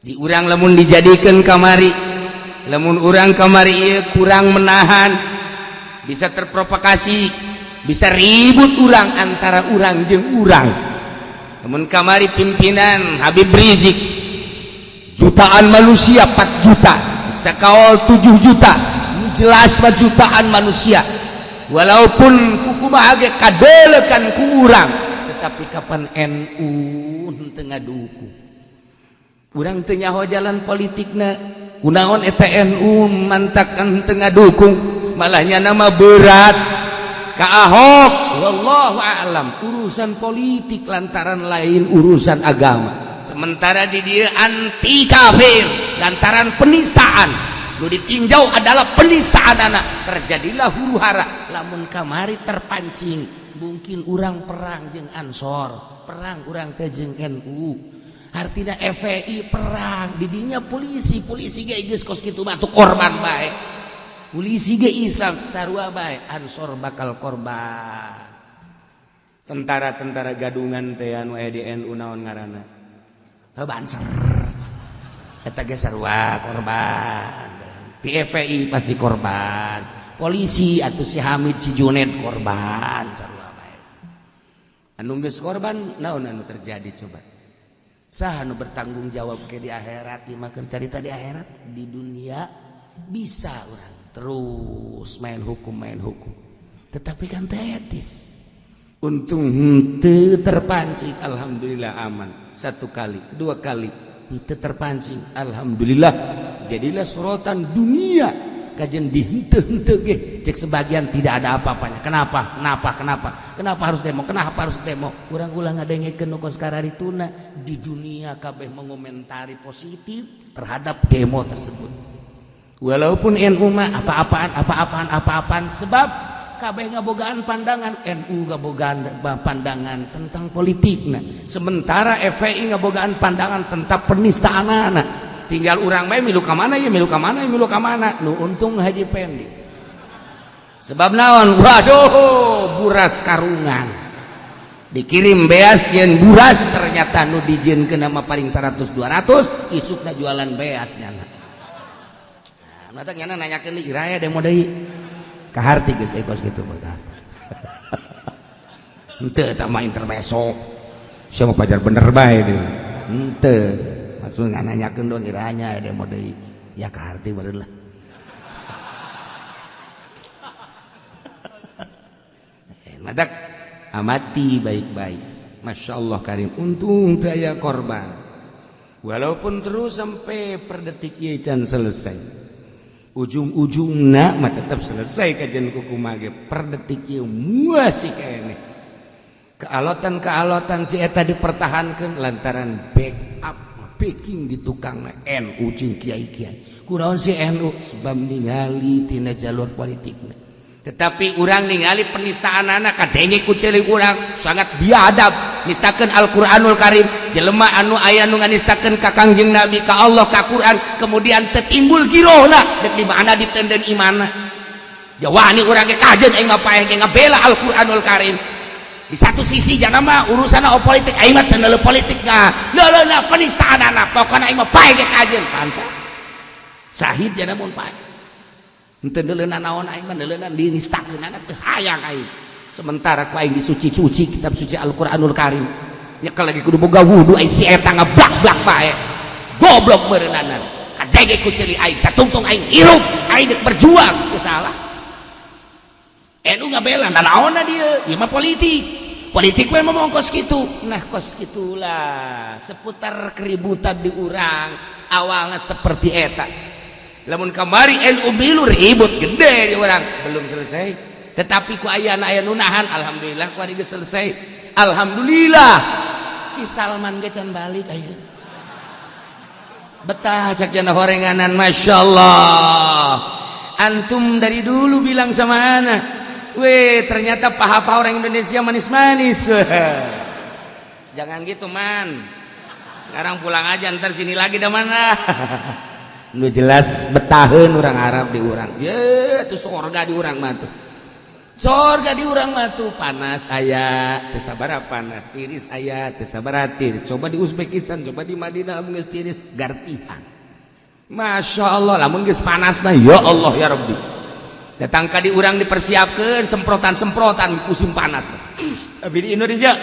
Di urang lamun dijadikan kamari, lamun urang kamari ieu kurang menahan, bisa terprovokasi, bisa ribut urang antara urang jeung urang. Lamun kamari pimpinan Habib Rizik jutaan manusia, 4 juta, sakawal 7 juta, nu jelas mah jutaan manusia, walaupun kukumaha ge kadelekan ku urang. Tetapi kapan NU henteu ngadukung, urang teu nyaho jalan politikna kunaon eta NU mantakan henteu ngadukung, malahnya nama berat ka Ahok. Wallahu a'lam, urusan politik lantaran lain urusan agama. Sementara di dia anti kafir lantaran penistaan, nu ditinjau adalah penistaan anak, terjadilah huru hara. Lamun kamari terpancing, mungkin urang perang jeung Ansor, perang urang teh jeung NU, artinya FPI perang didinya polisi, polisi ge geus kos kitu mah tuh korban bae, polisi ge Islam sarua bae, Ansor bakal korban. Tentara-tentara gadungan teh anu aya di NU, naon ngaranna? Oh, Banser eta ge sarua korban. PFPI pasti korban, polisi atau si Hamid, si Junet korban sarua bae. Anu geus korban, naon anu terjadi coba? Saha anu bertanggung jawab ke di akhirat? Di mah cerita di akhirat. Di dunia bisa orang terus main hukum, main hukum, tetapi kan teu etis. Untung henteu terpancing, alhamdulillah aman. Satu kali, dua kali henteu terpancing, alhamdulillah. Jadilah sorotan dunia kajian di henteu-henteu ge cek sebagian tidak ada apa-apanya. Kenapa, kenapa, kenapa, kenapa harus demo, kenapa harus demo? Urang ulah ngadengekeun nu kos kararituna. Di dunia kabeh mengomentari positif terhadap demo tersebut, walaupun NU mah apa-apaan, apa-apaan, apa-apaan, sebab kabeh ngabogaan pandangan. NU ngabogaan pandangan tentang politik, nah sementara FPI ngabogaan pandangan tentang penistaan anak. Tinggal urang bae milu ka mana ya, milu ka mana ya, milu ka mana. Nu untung Haji Pendi, sebab naon? Waduh, buras karungan dikirim beas yen buras, ternyata nu dijieunkeun nama paling 100 200, isukna jualan beas nyana. Nah, mata nyana nanyakeun di iraha demo deui, kaharti geus kos kitu mah. Henteu, eta mah intermeso, sia mah pajar bener bae deui. Henteu, maksudna nanyakeun dong irahanya demo deui, ya kaharti meureun lah. Matak amati baik-baik. Masya Allah karim, untung teu aya korban, walaupun terus sampai per detik ieu can selesai. Ujung-ujungna mah tetap selesai kajian kukumaha ge. Per detik ieu masih keneh kealotan-kealotan si eta dipertahankan lantaran backup, backing di tukang NU jeung kiai-kiai. Kunaon si NU? Sebab ningali tina jalur politikna. Tetapi urang ningali penistaan anak, kadenge ku ceuli urang sangat biadab nistakeun Al-Qur'anul Karim. Jelema anu aya nu nganistakeun ka Kangjeng Nabi, ka Allah, ka Quran, kemudian tetimbul girohna, dek di mana ditenden imana? Jawani urang ge kajeun, aing mah paeh ge ngabela Al-Qur'anul Karim. Di satu sisi jangan mah urusan politik, aing mah teu politik nah leuleuna penistaan anak, pokona aing mah paeh ge kajeun. Pantas sahid jana mun paeh. Henteu neuleuna naon, aing mah neuleuna dinistakeun teu hayang aing. Sementara ku aing disuci-suci kitab suci Al-Qur'anul Karim, nyekel lagi kudu boga wudu, aing si eta ngablak-blak bae, goblok meureunana. Kadenge ku ceuli aing, satungtung aing hirup aing dek berjuang, teu salah. NU ngabela naonna dia, ieu mah politik, politik we ngomong kos kitu. Nah, kos kitulah seputar keributan di urang awalnya seperti eta. Lamun kamari NU milu, ribut gede di urang, belum selesai. Tetapi ku aya aya nu nahan, alhamdulillah ku ari geus selesai, alhamdulillah. Si Salman ge can balik aya betah cak jana horenganan. Masya Allah, antum dari dulu bilang sama ana weh, ternyata paha-paha orang Indonesia manis-manis. Jangan gitu man, sekarang pulang aja, ntar sini lagi dah mana. Nu jelas betaheun orang Arab di urang, ye itu sorga di urang mah tuh. Sorga di urang mah tuh panas aya, teu sabaraha panas, tiris aya, teu sabaraha tiris. Coba di Uzbekistan, coba di Madinah, mun geus tiris gartihan. Masya Allah, lamun geus panasna, ya Allah ya Rabbi. Datang ka di urang dipersiapkeun semprotan-semprotan musim panas. Tapi di Indonesia,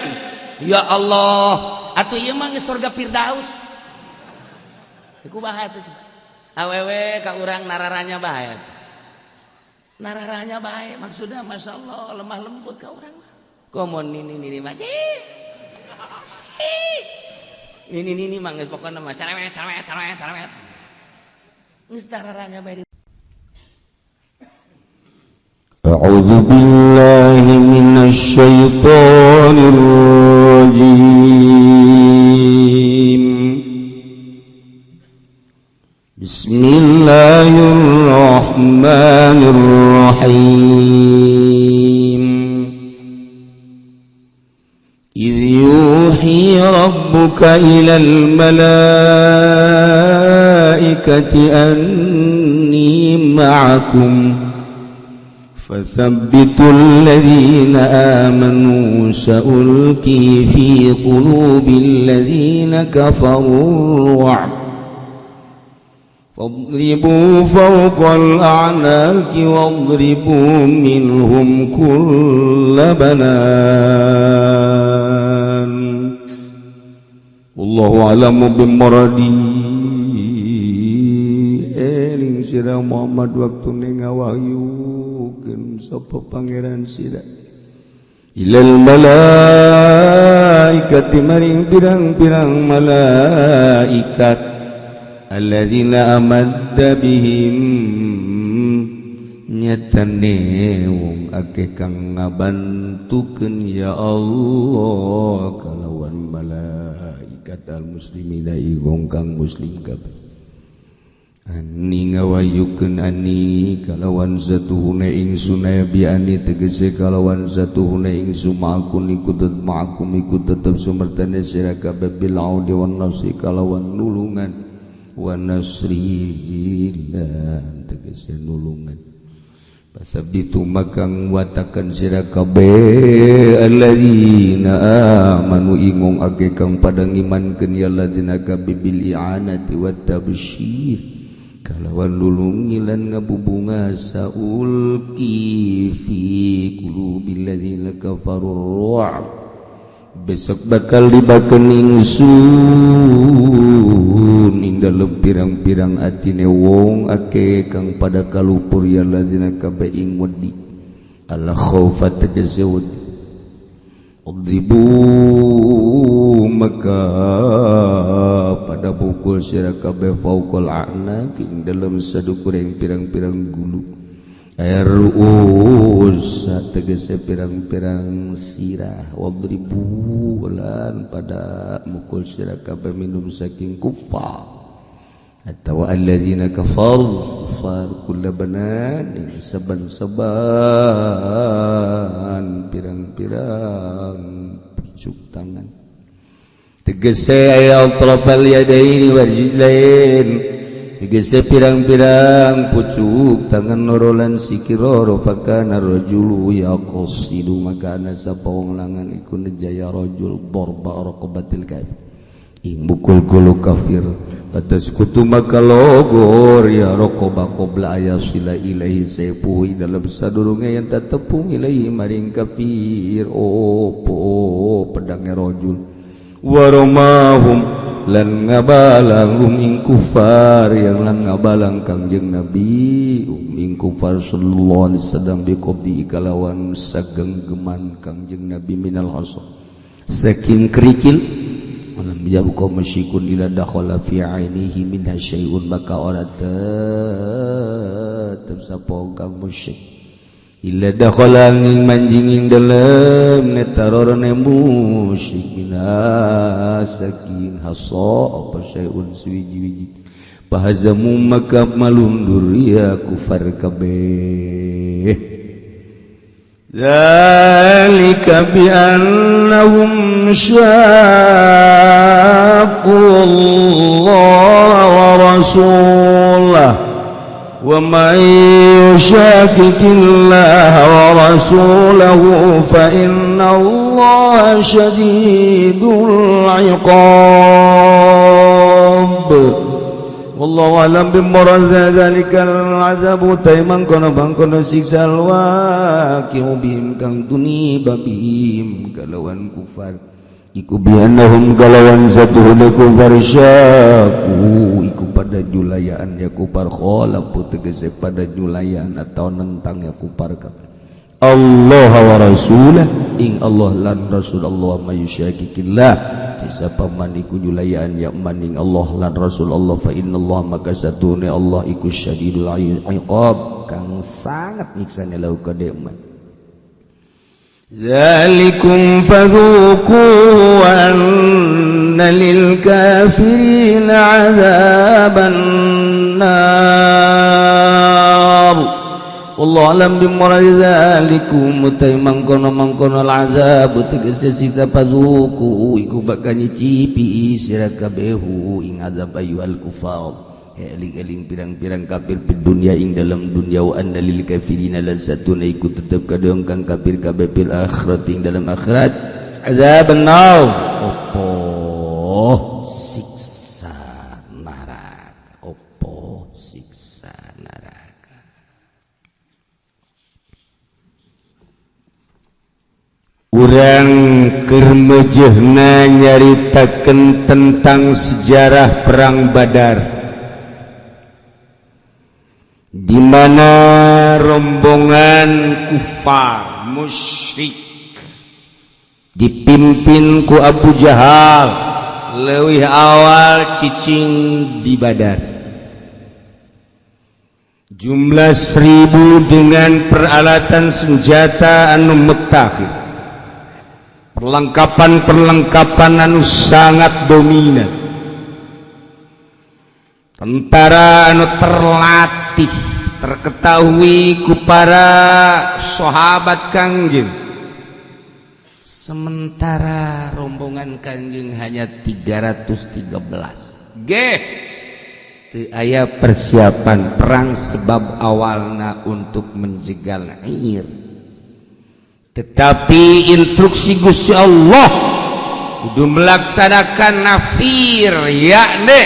ya Allah, atuh ieu mah geus surga Firdaus. Kumaha atuh? Awewe ka urang nararanya bae. Nararanya bae maksudnya, Masya Allah, lemah lembut ka urang mah. Komo nini nini mah. Nini nini mah geus pokona mah cerewet cerewet cerewet cerewet. Geus nararanya bae. أعوذ بالله من الشيطان الرجيم. بسم الله الرحمن الرحيم. إذ يوحي ربك إلى الملائكة أني معكم فثبتوا الذين آمنوا، سألقي في قلوب الذين كفروا الرعب، فاضربوا فوق الأعناق واضربوا منهم كل بنان. والله أعلم بمراده. Eling sira Muhammad waktu ngawahyukeun sapa Pangeran sira ilal malaikati maring pirang-pirang malaikat, alladzina amadda bihim nyatane wong akeh kang ngabantukeun ya Allah kalawan malaikat, al muslimina igong kang muslim kabeh. Ani ngawahyukeun ani kalawan satuhuna ingsun bi ani tegese kalawan satuhuna ingsun ma'akum iku ma'akum iku tetep sumertane sira kabeh bil audi wan nasri kalawan nulungan, wa nasri lan tegese nulungan. Fasabitu maka nguatakeun sira kabeh alladzina amanu ingong ake kang pada ngimankeun ya alladzina kabeh bil i'anati wat tabsyir kalawan nulungi lan ngabubunga. Saulqi fi qulubil ladzina kafaru ru'b, besok bakal dibakeun ingsun ing dalem pirang-pirang atine wong ake kang pada kalupur ya ladzina kabeh ing wedi, al khaufa tegese wedi. Adribu maka pada pukul sira kabeh fauqal a'naq ing dalem sadukuring pirang-pirang gulu, ruus tegese pirang-pirang sirah. Wadribu lan pada mukul sira kabeh minhum saking kufar atau alladzina kafaru kufar kulla banan ing saban-saban pirang-pirang pucuk tangan, tegese aya atrafal yadaini warjlain, tegese pirang-pirang pucuk tangan loro lan sikil loro. Fakana rajulu yaqsidu maka ana sapa wong lanang iku nejaya rajul darba raqabatil kafir ing mukul gulu kafir. Kutu maka logor ya raqaba qabla ayasila ilaihi sayfuhu dalam sadurunge yang tetepung ilaihi maring kafir opo pedangnya rajul. Waromahum lan ngabalang hum ing kufar yang lan ngabalang Kangjeng Nabi hum ing kufar sallallahu alaihi wasallam biqabdi kalawan sagenggeman Kangjeng Nabi minal hasa saking kerikil. Walam yabqa musyrikun ila dakhala fi ainihi minha syai'un maka ora tetep sapa kang musyrik illa dakhala ing manjing ing dalem netarorone musyrik minha saking hasa apa syai'un suwiji-wiji. Fahazamu maka malundur ya kufar kabeh. Dzalika bi annahum syaqqu Allah wa rasulahu. Wa may yushaqiqillaha wa rasulahu fa inna Allaha syadidul iqab. Wallahu alam bimurad dzalikal azabu taiman kono bangkono siksa alwaqi'u bihim kang tuniba bihim kalawan kufar iku biannahum kalawan satuhuna kufar syaku iku pada julayaan ya kufar khalafu tegese pada julayaan atau nentang ya kufar Allah wa rasulah ing Allah lan Rasul Allah mayusyaqiqillah sapa man iku julayaan ya maning Allah lan Rasul Allah fa innallaha maka satune Allah iku syadidul iqab kang sangat nyiksane lau ka man. Zalikum fadhuqu wa anna lil kafirin adzaban nar. Wallahu alam bimurad dzalikum utai mangkono-mangkono azab tegese siksa fadzuku iku bakal nyicipi sira kabehu ing azab ayyuhal kufar eling-eling pirang-pirang kafir di dunia ing dalam dunia wa anna lil kafirina lan satuna iku tetep kadang kang kafir kabeh fil akhirat ing dalam akhirat azaban nar opo siksa neraka opo siksa neraka. Urang keur mejehna nyaritakeun tentang sejarah perang Badar di mana rombongan kufar musyrik dipimpin ku Abu Jahal leuwih awal cicing di Badar jumlah 1000 dengan peralatan senjata anu mutakhir, perlengkapan-perlengkapan anu sangat dominan, tentara anu terlatih terketahui ku para sahabat Kangjeng. Sementara rombongan Kangjeng hanya 313. Geh teu aya persiapan perang sebab awalna untuk menjegal air, tetapi instruksi Gusti Allah kudu melaksanakan nafir, yakni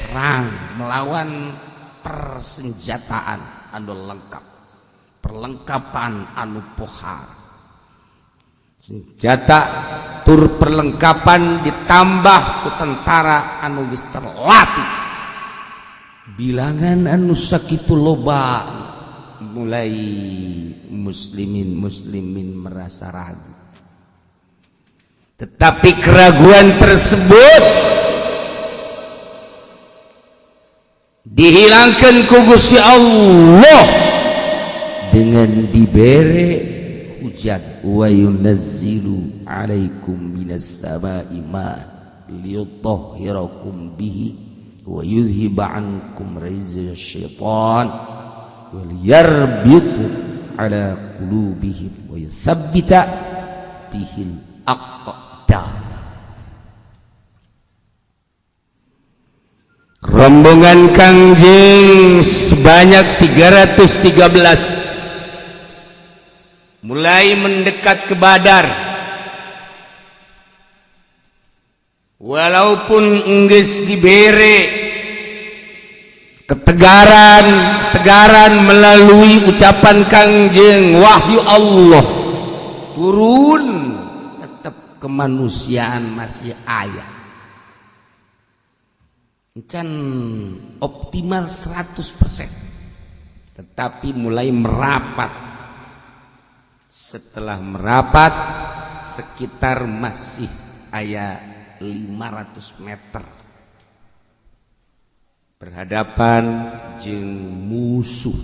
perang melawan persenjataan anu lengkap, perlengkapan anu pohar, senjata tur perlengkapan ditambah ku tentara anu geus terlatih, bilangan anu sakitu loba. Mulai muslimin merasa ragu, tetapi keraguan tersebut dihilangkan ku Gusti Allah dengan dibere hujan. Wa yunazzilu alaikum minas sama'i ma liyutahhirakum bihi wa yuzhiba ankum rizqa syaitan wal yarbitu ala qulubihim wa yuthabbita bihil aqdam. Rombongan Kangjeng sebanyak 313 mulai mendekat ke Badar. Walaupun enggeus dibere ketegaran melalui ucapan Kangjeng, wahyu Allah turun, tetap kemanusiaan masih aya. Can optimal 100%, tetapi mulai merapat. Setelah merapat sekitar masih aya 500 meter berhadapan jeung musuh.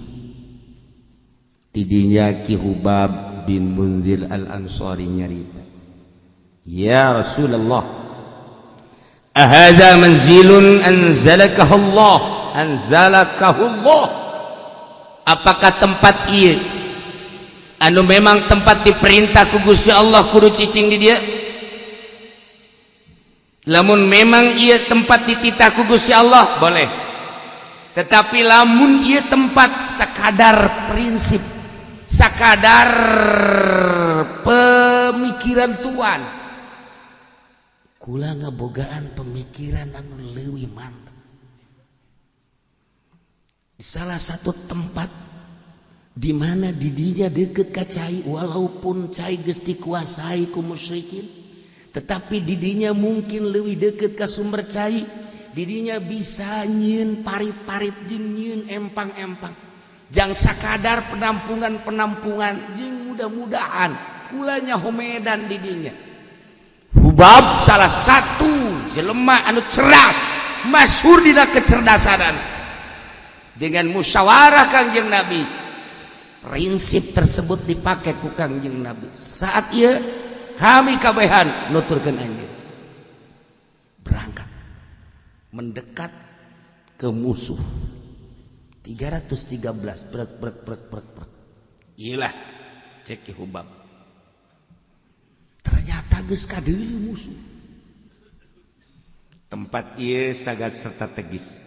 Tidinya Ki Hubab bin Munzir Al-Ansari nyarita, ya Rasulullah, ahadza manzilun anzalakahu Allah, anzalakahu Allah. Apakah tempat ieu anu memang tempat diperintah ku Gusti Allah kudu cicing di dia? Lamun memang ieu tempat dititah ku Gusti Allah, boleh. Tetapi lamun ieu tempat sakadar prinsip, sakadar pemikiran tuan, kula ngabogaan pemikiran anu leuwih mantep. Di salah satu tempat di mana didinya deket ka cai, walaupun cai geus dikuasai ku musyrikin, tetapi didinya mungkin lebih deket ka sumber cai. Didinya bisa nyieun parit-parit jeung nyieun empang-empang jang sakadar penampungan-penampungan, jeung mudah-mudahan kulanya homedan didinya. Hubab salah satu jelema anu cerdas, masyhur dina kecerdasan. Dengan musyawarah Kangjeng Nabi, prinsip tersebut dipakai ku Kangjeng Nabi. Saat ieu kami kabehan nuturkeun anjeun berangkat mendekat ke musuh 313 brek brek brek brek brek. Iyalah cek Hubab, ternyata geus kadeuleu musuh. Tempat ieu sangat strategis,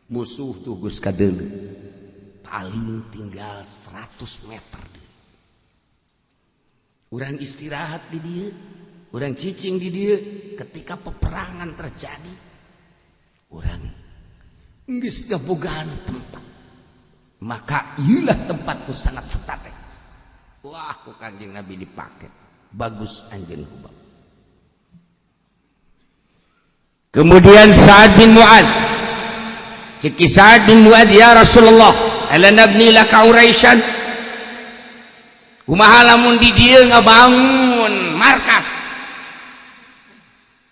musuh tuh geus kadeuleu paling tinggal 100 meter deui. Urang istirahat di dieu, urang cicing di dieu. Ketika peperangan terjadi, urang geus ngabogaan tempat, maka ieulah tempatku sangat strategis. Wah, ku Kanjeng Nabi dipakai bagus anjeun Hubab. Kemudian Sa'ad bin Mu'ad, cek Sa'ad bin Mu'ad, ya Rasulullah, ala nabni laka uraisyan, kumaha lamun di dieu ngabangun markas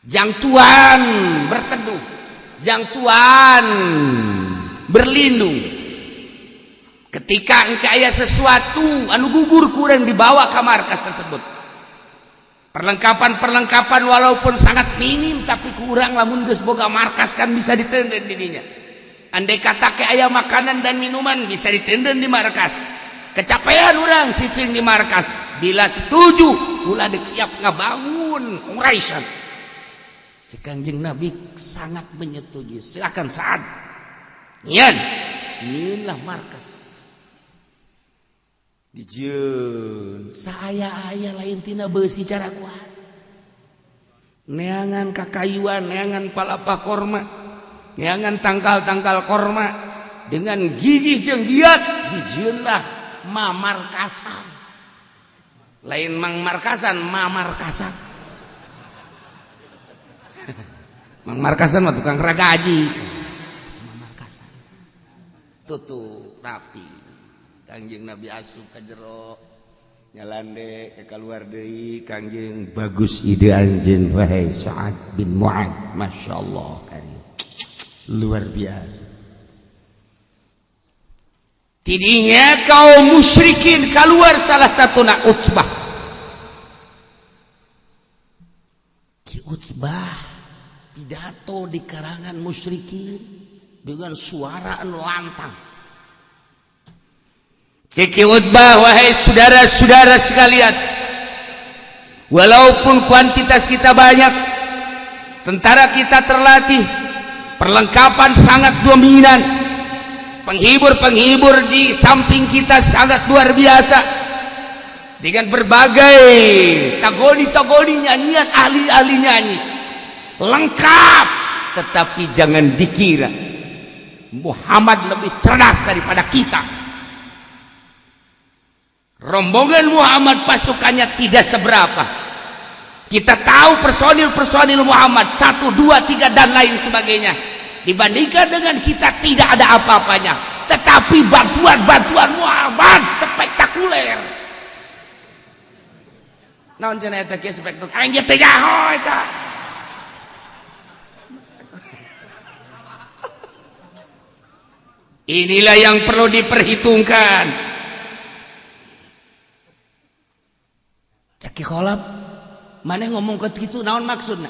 jang tuan berteduh, jang tuan berlindung ketika engke aya sesuatu anu gugur, kurang dibawa ke markas tersebut. Perlengkapan-perlengkapan walaupun sangat minim, tapi kurang lamun geus boga markas kan bisa ditenden di dinya. Andai kata ke aya makanan dan minuman bisa ditenden di markas, kecapean orang cicing di markas. Bila setuju, kula dek siap ngabangun uraisan. Cek Kanjeng Nabi sangat menyetujui, silakan Sa'ad. Nyian inilah markas dijieun saya-aya lain tina beusi, cara kuat neangan kakayuan, neangan palapa korma, neangan tangkal-tangkal korma, dengan gigih jeung giat dijieunlah mamarkasan. Lain mang markasan, mamarkasan. Mang markasan mah tukang ragaji. Mamarkasan tutup rapi. Kangjeng Nabi asup ka jero, nyalande ke keluar deui. Kangjeng, bagus ide anjeun wahai Sa'ad bin Mu'ad, Masya Allah karim, luar biasa. Tidinya kaum musyrikin keluar salah satu nak Utbah. Ki Utbah pidato di karangan musyrikin dengan suara anu lantang. Cek Utbah, wahai saudara-saudara sekalian, walaupun kuantitas kita banyak, tentara kita terlatih, perlengkapan sangat dominan, penghibur-penghibur di samping kita sangat luar biasa dengan berbagai tagoni-tagoni nyanyian, ahli-ahli nyanyi lengkap, tetapi jangan dikira Muhammad lebih cerdas daripada kita. Rombongan Muhammad pasukannya tidak seberapa. Kita tahu personil-personil Muhammad 1, 2, 3 dan lain sebagainya. Dibandingkan dengan kita tidak ada apa-apanya. Tetapi bantuan-bantuan Muhammad spektakuler. Naon cenah eta kieu spektakuler? Aing ge teu nyaho eta. Inilah yang perlu diperhitungkan. Caki Kholab, mana ngomong ke gitu, naon maksudnya?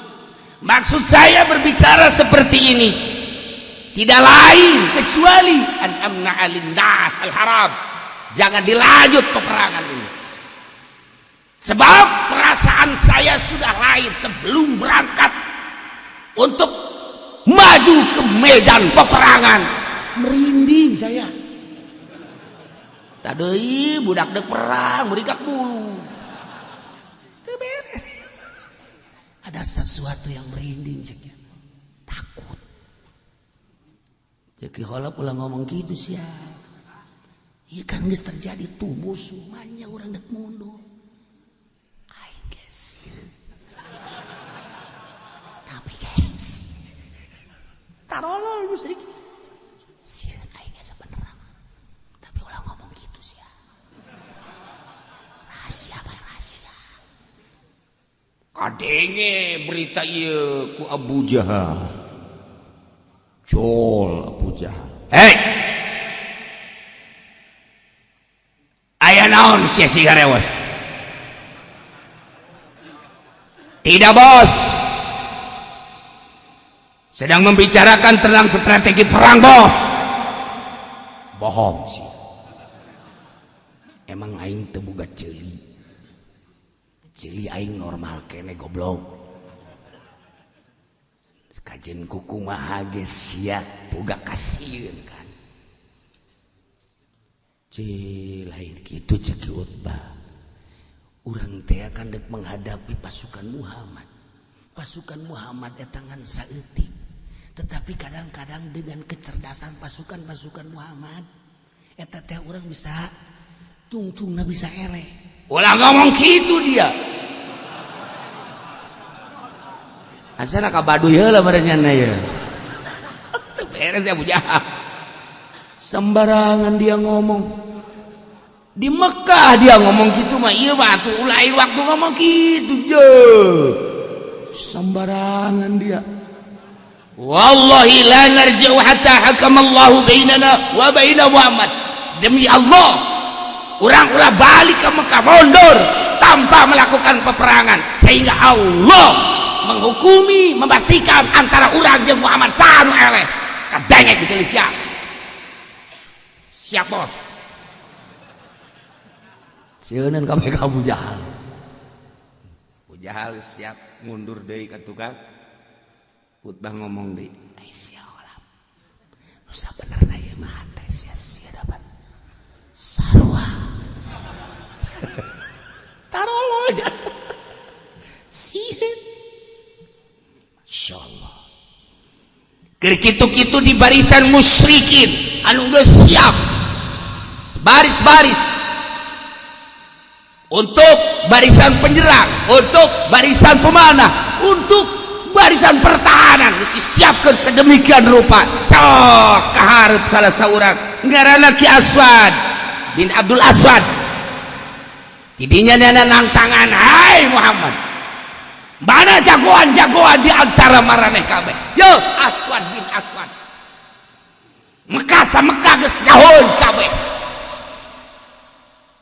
Maksud saya berbicara seperti ini tidak lain kecuali an amna alinnas al-haram. Jangan dilanjut peperangan ini. Sebab perasaan saya sudah lain sebelum berangkat untuk maju ke medan peperangan. Merinding saya. Tah deui budak deuk perang berikak bulu. Teu beres. Ada sesuatu yang merinding ceknya. Takut. Cek Kholaf ulah ngomong gitu sia. Ieu kan geus terjadi tuh musuh manya urang deuk mundur. Aing geus sieun. Tapi gengsi. Tarolol musyrik. Sieun aing ge sabenerna. Tapi ulah ngomong gitu sia. Rahasia bae rahasia. Kadenge berita ieu ku Abu Jahal. Jol Abu Jahal. Hei. Aya naon sia sigarewas? Tidak bos. Sedang membicarakan tentang strategi perang bos. Bohong sih. Emang aing teu boga ceuli. Ceuli aing normal kene goblok. Kajen kukumaha ge sia boga kasieun kan. Cil lain kitu cek Utbah. Urang teh akan dek menghadapi pasukan Muhammad. Pasukan Muhammad eta ngan saeutik. Tetapi kadang-kadang dengan kecerdasan pasukan-pasukan Muhammad eta teh urang bisa tungtungna bisa eleh. Ulah ngomong kitu dia. Asana ka Baduy heula barenya ye. Teu beres ya Abu Jahal. Sembarangan dia ngomong. Di Mekah dia ngomong gitu mah ieu mah atuh lain waktu ngomong gitu je. Sembarangan dia. Wallahi la narji'u hatta hakamallahu bainana wa baina Muhammad. Demi Allah, urang ulah balik ke Mekah mundur tanpa melakukan peperangan sehingga Allah menghukumi, memastikan antara urang jeung Muhammad saha nu eleh. Kadenge ku siap. Siap bos. Sieuneun kabeh ka Abu Jahal. Abu Jahal siap mundur deui ka tukang. Utbah ngomong deui. Ai sia Kholaf. Nu sabenerna ieu mah hate sia sia dapat. Sarua. Tarolol jasa. Sieun. Insyaallah. Keur kitu-kitu di barisan musyrikin anu geus siap. Baris-baris untuk barisan penyerang, untuk barisan pemanah, untuk barisan pertahanan mesti siapkan sedemikian rupa. Cok kaharep salah seorang ngaranna Ki Aswad bin Abdul Aswad. Tidinya nana nangtangan, hai Muhammad, mana jagoan-jagoan di antara maraneh kabeh? Yo Aswad bin Aswad. Mekah sa Mekah geus nyahoeun kabeh.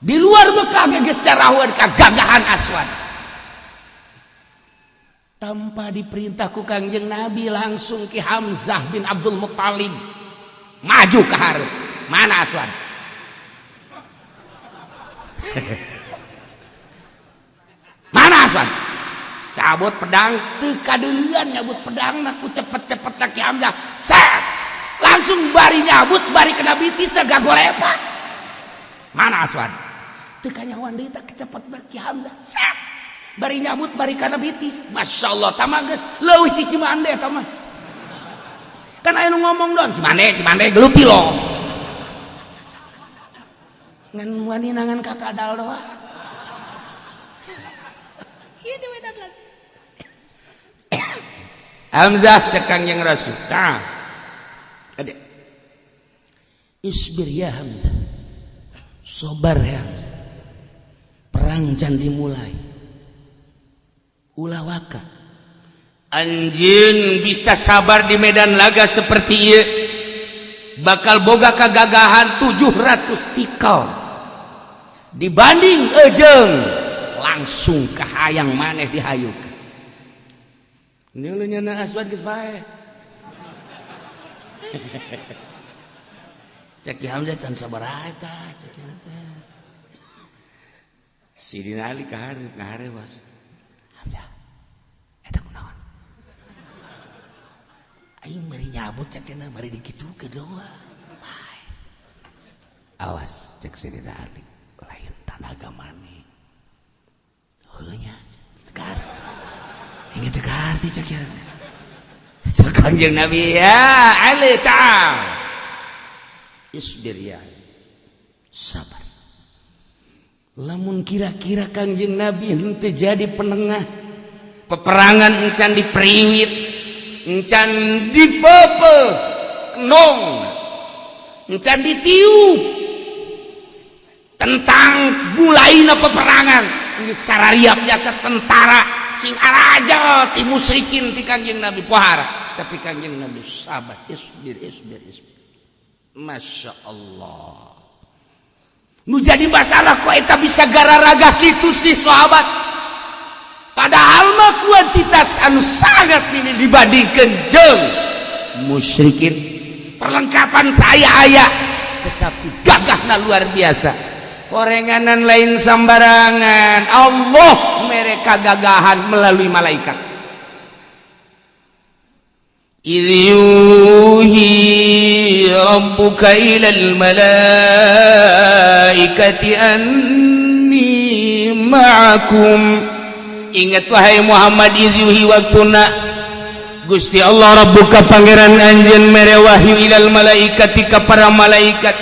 Di luar Mekah geus carahueun kagagahan Aswad. Tanpa diperintah ku Kangjeng Nabi langsung Ki Hamzah bin Abdul Muttalib maju ke hareup. Mana Aswad? Mana Aswad? Sabut pedang teu kadeuleun nyabut pedang ku cepet-cepet Ki Hamzah. Set! Langsung bari nyabut bari kena bitis gagolepak. Mana Aswad? Teu kanyahoan deui tah kecepet Ki Hamzah. Set! Bari nyabut bari kana bitis. Masya Allah tamah geus leuwih ti Cimande eta mah. Kan aya nu ngomong don Cimande Cimande geluti lo. Ngan wani nangan kakadal doa. Kieu we dadan. Hamzah cek Kangjeng Rasul. Tah. Ade. Isbir ya Hamzah. Sabar ya Hamzah. Perang can dimulai. Ulah waka. Anjeun bisa sabar di medan laga seperti ieu. Bakal boga kagagahan 700 tikal. Dibanding ejeng langsung kahayang maneh dihayukeun. Nyeuleuh nya Aswad geus bae. Cek Ki Hamzah can sabar eta cek teh. Sidina Ali kahareup ngaharewas. Hamzah. Eta kunaon? Aing bari nyabut cek teh bari dikitukeun doa. Awas, cek Sayyidina Ali, lain tanaga maneh. Heuh nya, tegar. Ingat tegar ti cek ya. Cek Kanjeng Nabi, ya Ali, ta'al. Isbir ya. Sabar. Lamun kira-kira Kanjeng Nabi henteu jadi penengah, peperangan encan diperiwit, encan dipepe, kenong, encan ditiup tentang mulaina peperangan, geus sarariap jasa tentara sing arajal ti musyrikin ti Kanjeng Nabi pohara, tapi Kanjeng Nabi sabar, isbir, isbir, isbir. Masya Allah. Nu jadi masalah, kok eta bisa gararaga gitu sih sahabat, padahal mah kuantitas anu sangat minim dibandingkan jeung musyrikin, perlengkapan saya aya, tetapi gagahna luar biasa. Orenganan lain sambarangan, Allah mereka gagahan melalui malaikat. إذ يوحي ربك إلى الملائكة أني معكم. Ingat wahai Muhammad, إذ يوحي waktuna Gusti Allah ربك pangeran anjeun mere wahyu إلى الملائكة ka para malaikat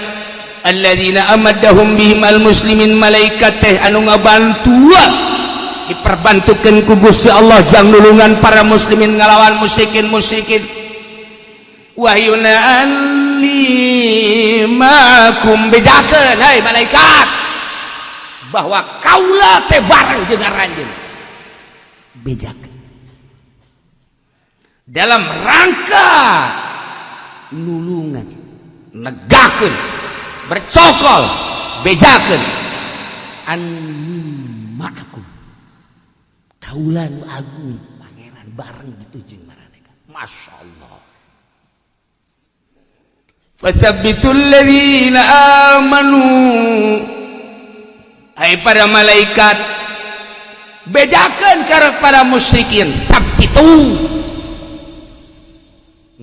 الذين أمدهم بهم المسلمين, malaikat teh anu ngabantuan, diperbantukan ku Gusti Allah jang nulungan para muslimin ngalawan musyrikin musyrikin. Wahyuna أني معكم, bejakeun hai malaikat bahwa kaula teh bareng jeung aranjeun. Bejakeun dalam rangka nulungan, negakeun, bercokol, bejakeun أني معكم, kaula nu agung pangeran bareng gitu jeung maraneka. Masya Allah. فثبتوا الذين آمنوا. Hai para malaikat, bejakeun ka para musyrikin, ثبتوا,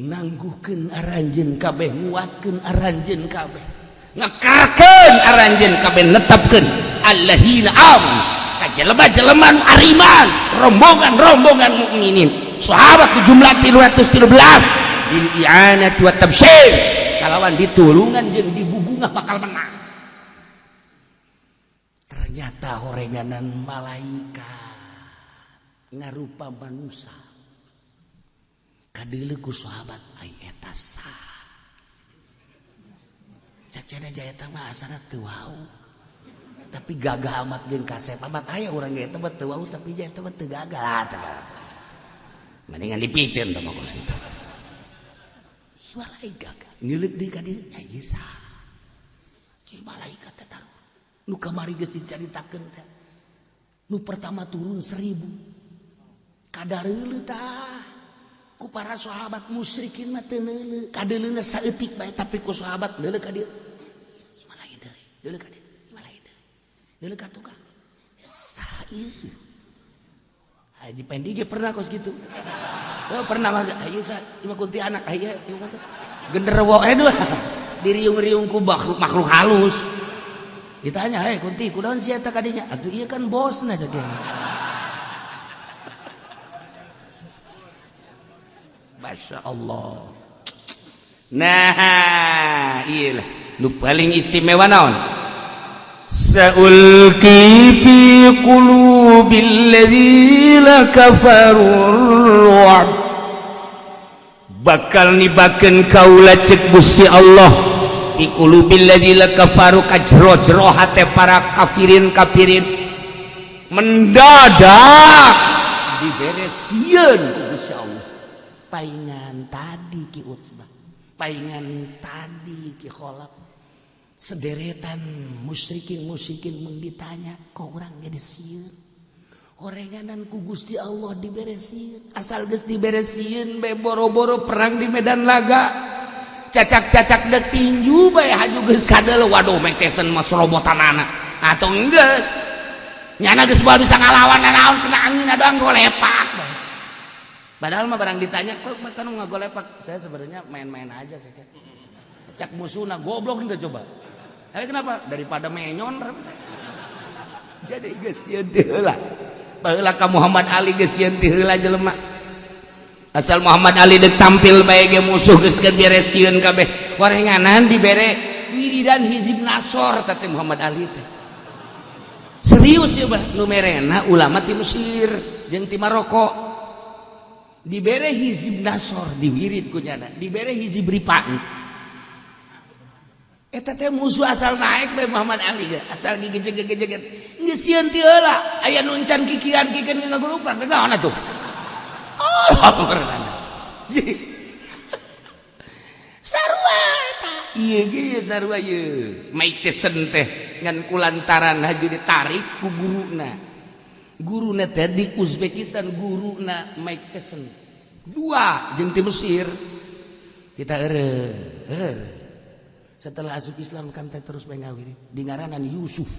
nangguhkeun aranjeun kabeh, nguatkeun aranjeun kabeh, ngekerkeun aranjeun kabeh, netepkeun الذين آمنوا ka jelema-jelema nu ariman, rombongan-rombongan mukminin, sahabat jumlah 313, بالإعانة والتبشير, kalawan ditulungan jeung dibubungah bakal menang. Ternyata horenganan malaikat ngarupa manusia kadeuleu ku sahabat, ai eta saha? Cek cenah jaya eta mah asana teu wau tapi gagah amat jeung kasep amat. Aya urang ge eta mah teu wau tapi jaya eta mah teu gagah. Mendingan dipiceun tah mah kos kitu. Malaikat gagah ngileuk deui ka dieu nya, ieu saha? Cing malaikat teh taruh nu kamari geus dicaritakeun teh, nu pertama turun 1000, kadareuleuh tah ku para sahabat. Musyrikin mah teu neuleuh, kadeuleuna saeutik bae, tapi ku sahabat neuleuh ka dieu, ieu mah lain deui, deuleuh ka dieu, ieu mah lain deui, deuleuh ka tukang, saha ieu? Haji Pendi ge pernah kos gitu. Oh, pernah mah ieu sa ieu mah kuntilanak, ieu ieu mah genderuwo, aduh, diriung-riung ku makhluk makhluk halus. Ditanya, "Hei kunti, kunaon sia eta kadinya?" "Atuh ieu kan bosna," cek dia. Masya Allah. Nah, iyalah nu paling istimewa naon? سألقي في قلوب الذين كفروا الرعب, bakal nibakeun kaula, cek Gusti Allah, في قلوب الذين كفروا, ka jero-jero hate para kafirin kafirin. Mendadak dibere sieun ku Gusti Allah. Paingan tadi Ki Utsbah, paingan tadi Ki Kholaf, sederetan musyrikin musyrikin mun ditanya, kok orang jadi sieun? Orenganan ku Gusti Allah dibere sieun. Asal geus dibere sieun be, boro-boro perang di medan laga, cacak-cacak dek tinju bae haju geus kadeuleu, waduh, Mike Tyson mah serobotanana atau geus nyana geus moal bisa ngalawan naon, kena angin doang golepak bae. Padahal mah barang ditanya, kok makan ngagolepak? Saya sebenarnya main-main aja sih. Cak musuhna, goblok enggak coba. Tapi kenapa? Daripada menyon. Jadi geus sieun ti heula. Baheula ka Muhammad Ali geus sieun ti heula jelema. Asal Muhammad Ali dek tampil bae ge musuh geus beres sieun kabeh. Warenganan dibere wiridan hizib nasor teh Muhammad Ali teh. Serius ya bah, nu merena ulama ti Mesir jeung ti Maroko. Dibere hizib nasor diwirid ku nyana, dibere hizib ripai. Eta teh musuh asal naik bae Muhammad Ali ge, asal gigit-gigit. Geus sieun ti heula, aya nu encan kikian kikian ngagulupan, naon atuh? Oh, sarua eta. Ieu ge sarua ieu. Mike Tyson teh ngan kulantaran haji ditarik ku guruna. Guruna teh di Uzbekistan, guruna Mike Tyson. Dua jeung ti Mesir. Kita eureun. Setelah asup Islam kan teh terus bae ngawiri. Di ngaranan Yusuf.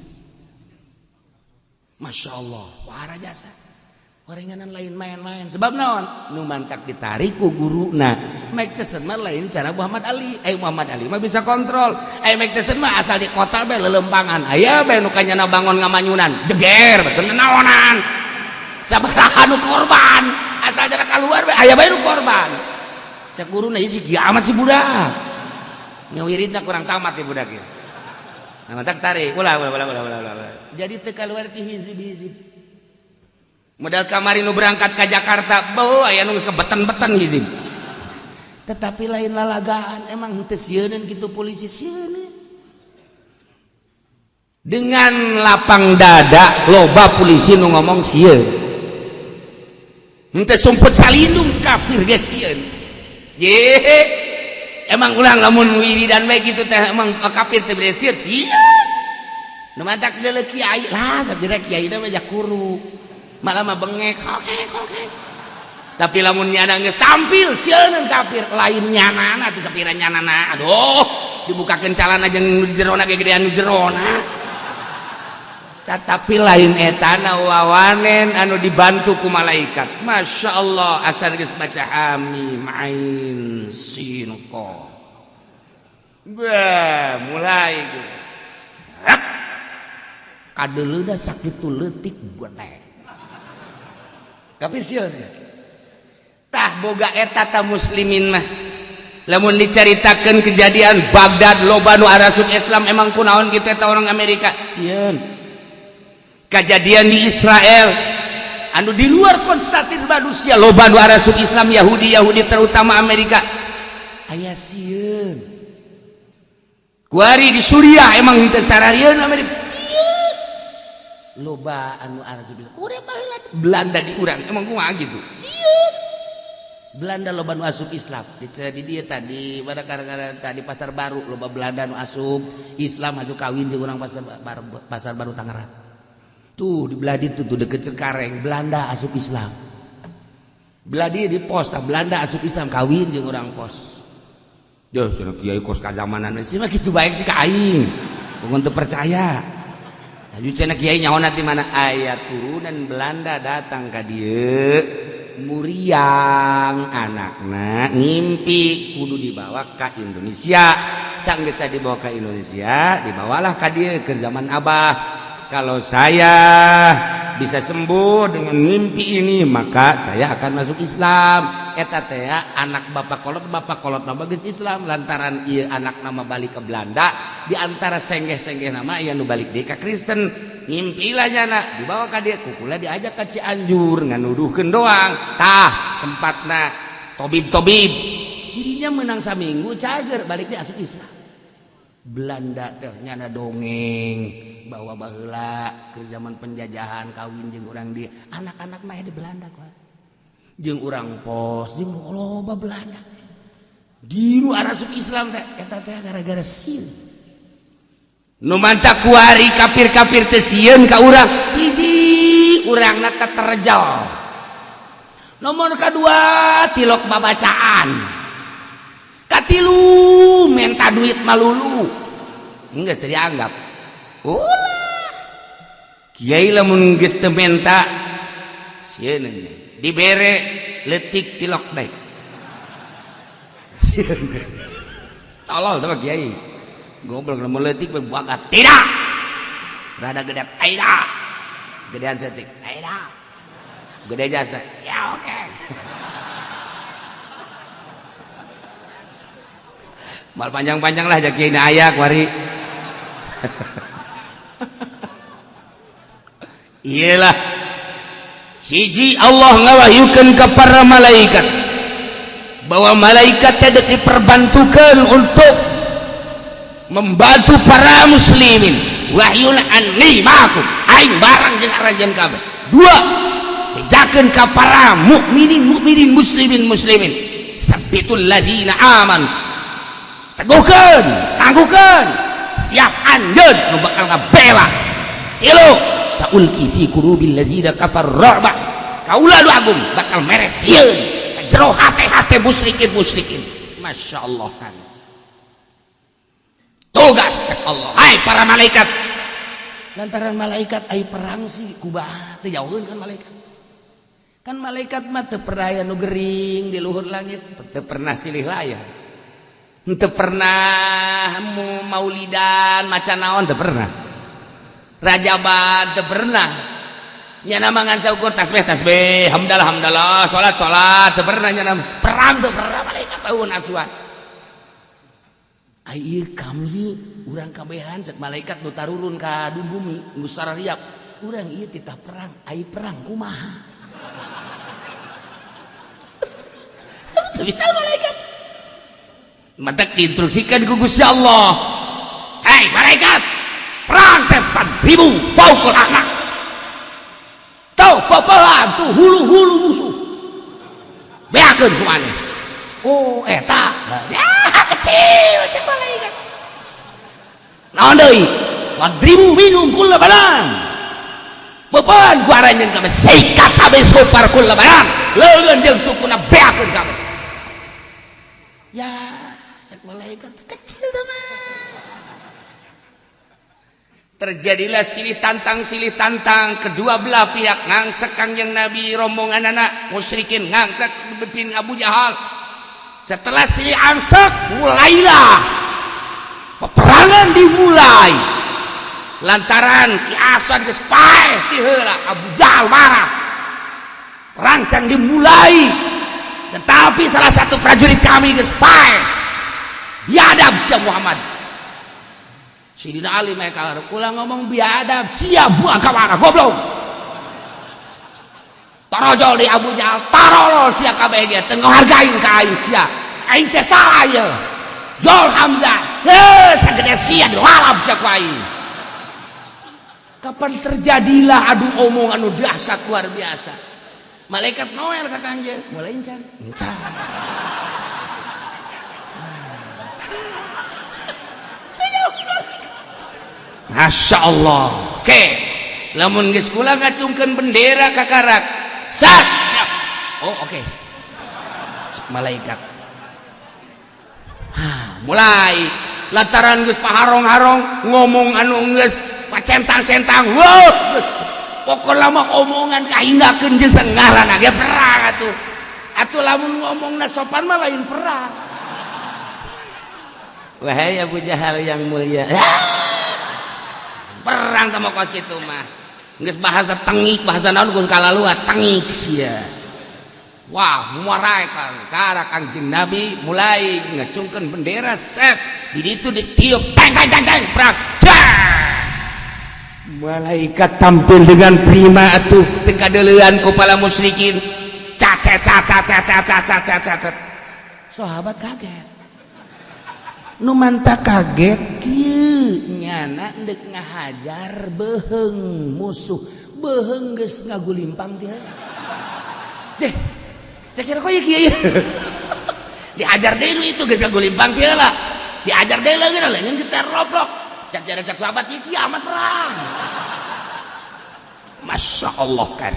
Masya Allah, wara jasa. Warenganan lain main-main. Sebab naon? Nu mantak ditarik ku guruna. Mike Tyson mah lain cara Muhammad Ali. Muhammad Ali mah bisa kontrol. Mike Tyson mah asal di kota bae lelempangan. Aya bae nu kanyana bangon ngamanyunan. Jeger, betul naonan. Sabaraha nu korban. Asal cara keluar bae aya bae nu korban. Cek guruna ieu si kiamat si budak. Ngawiridna kurang tamat ya budak ieu. Nah, mantak tarik. Ulah, ulah, ulah, ulah, ulah, ulah. Jadi teu keluar ti hizib-hizib. Modal kamari nu berangkat ke Jakarta, bau aya nu geus kebeten-beten gitu. Tetapi lain lalagaan, emang henteu sieuneun kitu polisi sieun. Dengan lapang dada loba polisi nu ngomong sieun. Henteu sumput salindung kafir ge sieun. Ye, emang ulang lamun wiridan bae kitu teh emang kafir teh bere sieun sieun. Nu mantak deuleu kiai lah, sabjira kiai mah kuru. Malah mah bengek, oke oke. Tapi lamun nyana geus tampil sieun kafir, lain nyanana atuh sapira nyanana. Aduh, dibukakeun calana jeung nu jerona ge gedean nu jerona. Tetapi lain etana wawanen anu dibantu ku malaikat. Masya Allah, asal geus baca hamim ain sin qaf. Bah, mulai kadeuleuda sakitu leutik benek. Kafir sieun. Tah boga eta ta muslimin mah. Lamun dicaritakeun kejadian Baghdad loba nu arasup Islam emang kunaon kitu eta orang Amerika sieun. Kejadian di Israel anu di luar konstatir manusia loba nu arasup Islam Yahudi Yahudi terutama Amerika aya sieun. Kuari di Suriah emang henteu sararieun Amerika sieun. Loba anu arasup Islam urang baheula Belanda di urang emang kumaha gitu sieun. Belanda loba nu asup Islam di dia tadi pada gara-gara tadi pasar baru loba Belanda nu asup Islam aju kawin di urang pasar baru Tangerang tuh di belah ditu tuh deket Cengkareng Belanda asup Islam belah dia di pos tah Belanda asup Islam kawin jeung urang pos. Duh, cenah kiai kos kazamanan sih mah kitu baik sih ka aing. Bukan teu percaya. Aju cenah kiai nyaona ti mana aya turunan Belanda datang ka dieu muriang anakna ngimpi kudu dibawa ka Indonesia. Sanggeus dibawa ke Indonesia, dibawalah ka dieu ke zaman Abah. Kalau saya bisa sembuh dengan mimpi ini, maka saya akan masuk Islam. Eta teh anak bapak kolot nama geus Islam lantaran ieu anak nama balik ke Belanda di antara senggeh-senggeh nama ieu nu balik deui ka Kristen. Ngimpilah nyana dibawa ka dieu kukula diajak ka Cianjur nganuduhkeun doang. Tah tempatna tobib-tobib. Dirinya menang saminggu cager balik dia asup Islam. Belanda teh nyana dongeng bahwa baheula ke zaman penjajahan kawin jeung urang di anak-anak mah di Belanda kok jeung urang pos jeung loba Belanda di nu arasup Islam teh eta teh gara-gara sieun nu mantak kuari kafir-kafir teh sieun ka urang hiji urangna teh terjal nomor kedua tilok babacaan katilu minta duit malulu geus teu dianggap. Ulah kiai lamun geus teu menta sieun dibere leutik tilok deui sieun tolol teh kiai. Goblok, lamun leutik we bagat. Tidak. Rada gede, tidak. Gedean saeutik, tidak. Gede jasa. Ya oke. Okay. Mal panjang-panjang lah jaki ini aya kuari. Iyalah. Hiji Allah ngawahyukeun ka para malaikat bahwa malaikat teh diperbantukan untuk membantu para muslimin. Wahyuna anni ma'akum, aing barang jeung aranjeun kabeh. Dua, bejakeun ka para mukminin mukminin muslimin muslimin, sabitul ladzina aman, teguhkeun, tangguhkeun, siap anjeun nu bakal ngabela. Tilu, saulqi fi qulubil ladzina kafar ru'ba, kaula nu agung bakal mere sieun ka jero hate-hate musyrikin musyrikin. Masya Allah kan tugas cek Allah, hai para malaikat. Lantaran malaikat ai perang sih kubaha teu jauheun kan malaikat. Kan malaikat mah teu pernah aya nu gering di luhur langit, teu pernah silih layar, teu pernah maulidan maca naon, teu pernah rajaban, teu pernah nyana mangan saukur tasbih tasbih hamdalah hamdalah salat salat, teu pernah nyana perang, teu pernah malaikat tahun asuhan. Ai kami urang kabehan cek malaikat nu tarurun ka bumi nu sarariap urang ieu titah perang, ai perang kumaha? Teu bisa malaikat. Matak diinstruksikan ku Gusti Allah. Hei malaikat, perang teh 4000 fauqul anak. Tuh pepelan tuh hulu-hulu musuh. Beakeun ku maneh. Oh eta. Ya kecil cek malaikat. Naon deui? Wadribu minum kulla banan. Beban ku aranjeun kabeh sikat kabeh sopar kulla banan. Leungeun jeung sukuna beakeun kabeh. Ya cek malaikat kecil mah. Terjadilah silih tantang kedua belah pihak, ngangsek Kangjeng Nabi rombongan anak musyrikin ngangsek pimpin Abu Jahal. Setelah silih angsek mulailah peperangan dimulai. Lantaran Ki Aswan geus paeh ti heula Abu Jahal marah. Perang can dimulai, tetapi salah satu prajurit kami geus paeh. Biadab sia Muhammad. Sidina Ali mereka kula ngomong biadab sia buang ka mana goblok. Torojol di Abu Jahal, tarolol sia kabeh ge teu ngahargain ka aing sia. Aing teh salah ieu. Jol Hamzah, heuh sagede sia dilalap sia ku aing. Kapan terjadilah adu omong anu dahsyat luar biasa. Malaikat Noel ka Kangjeng, mulai encan. Encan. Masya Allah. Oke, lamun geus kula ngacungkeun bendera ka karak. Sat. Oh, oke. Okay. Malaikat. Hah, mulai lantaran geus paharong-harong ngomong anu geus pacentang-centang. Wah, geus pokona mah omongan kahindakeun jeung sangarana ge perang atuh. Atuh lamun ngomongna sopan mah lain perang. Wahai Abu Jahal yang mulia. Perang teh kos kitu mah. Geus bahasa tengik, bahasa naon geus kalalua tengik sia. Wah, muarai kang kara Kangjeng Nabi mulai ngacungkeun bendera set. Di ditu ditiup teng teng teng teng perang. Malaikat tampil dengan prima atuh teu kadeuleuan ku para musyrikin. Cacet cacet cacet cacet cacet. Sahabat kaget. Nu manta kaget kieu nyana deuk ngahajar beuheung musuh. Beuheung geus ngagulimpang teh. Ceh, cek kira koy kieu. Diajar deui nu itu geus ngagulimpang teh lah. Diajar deui leungeun leungeun geus roblok. Cek jare cek sahabat ieu kiamat perang. Masya Allah kan.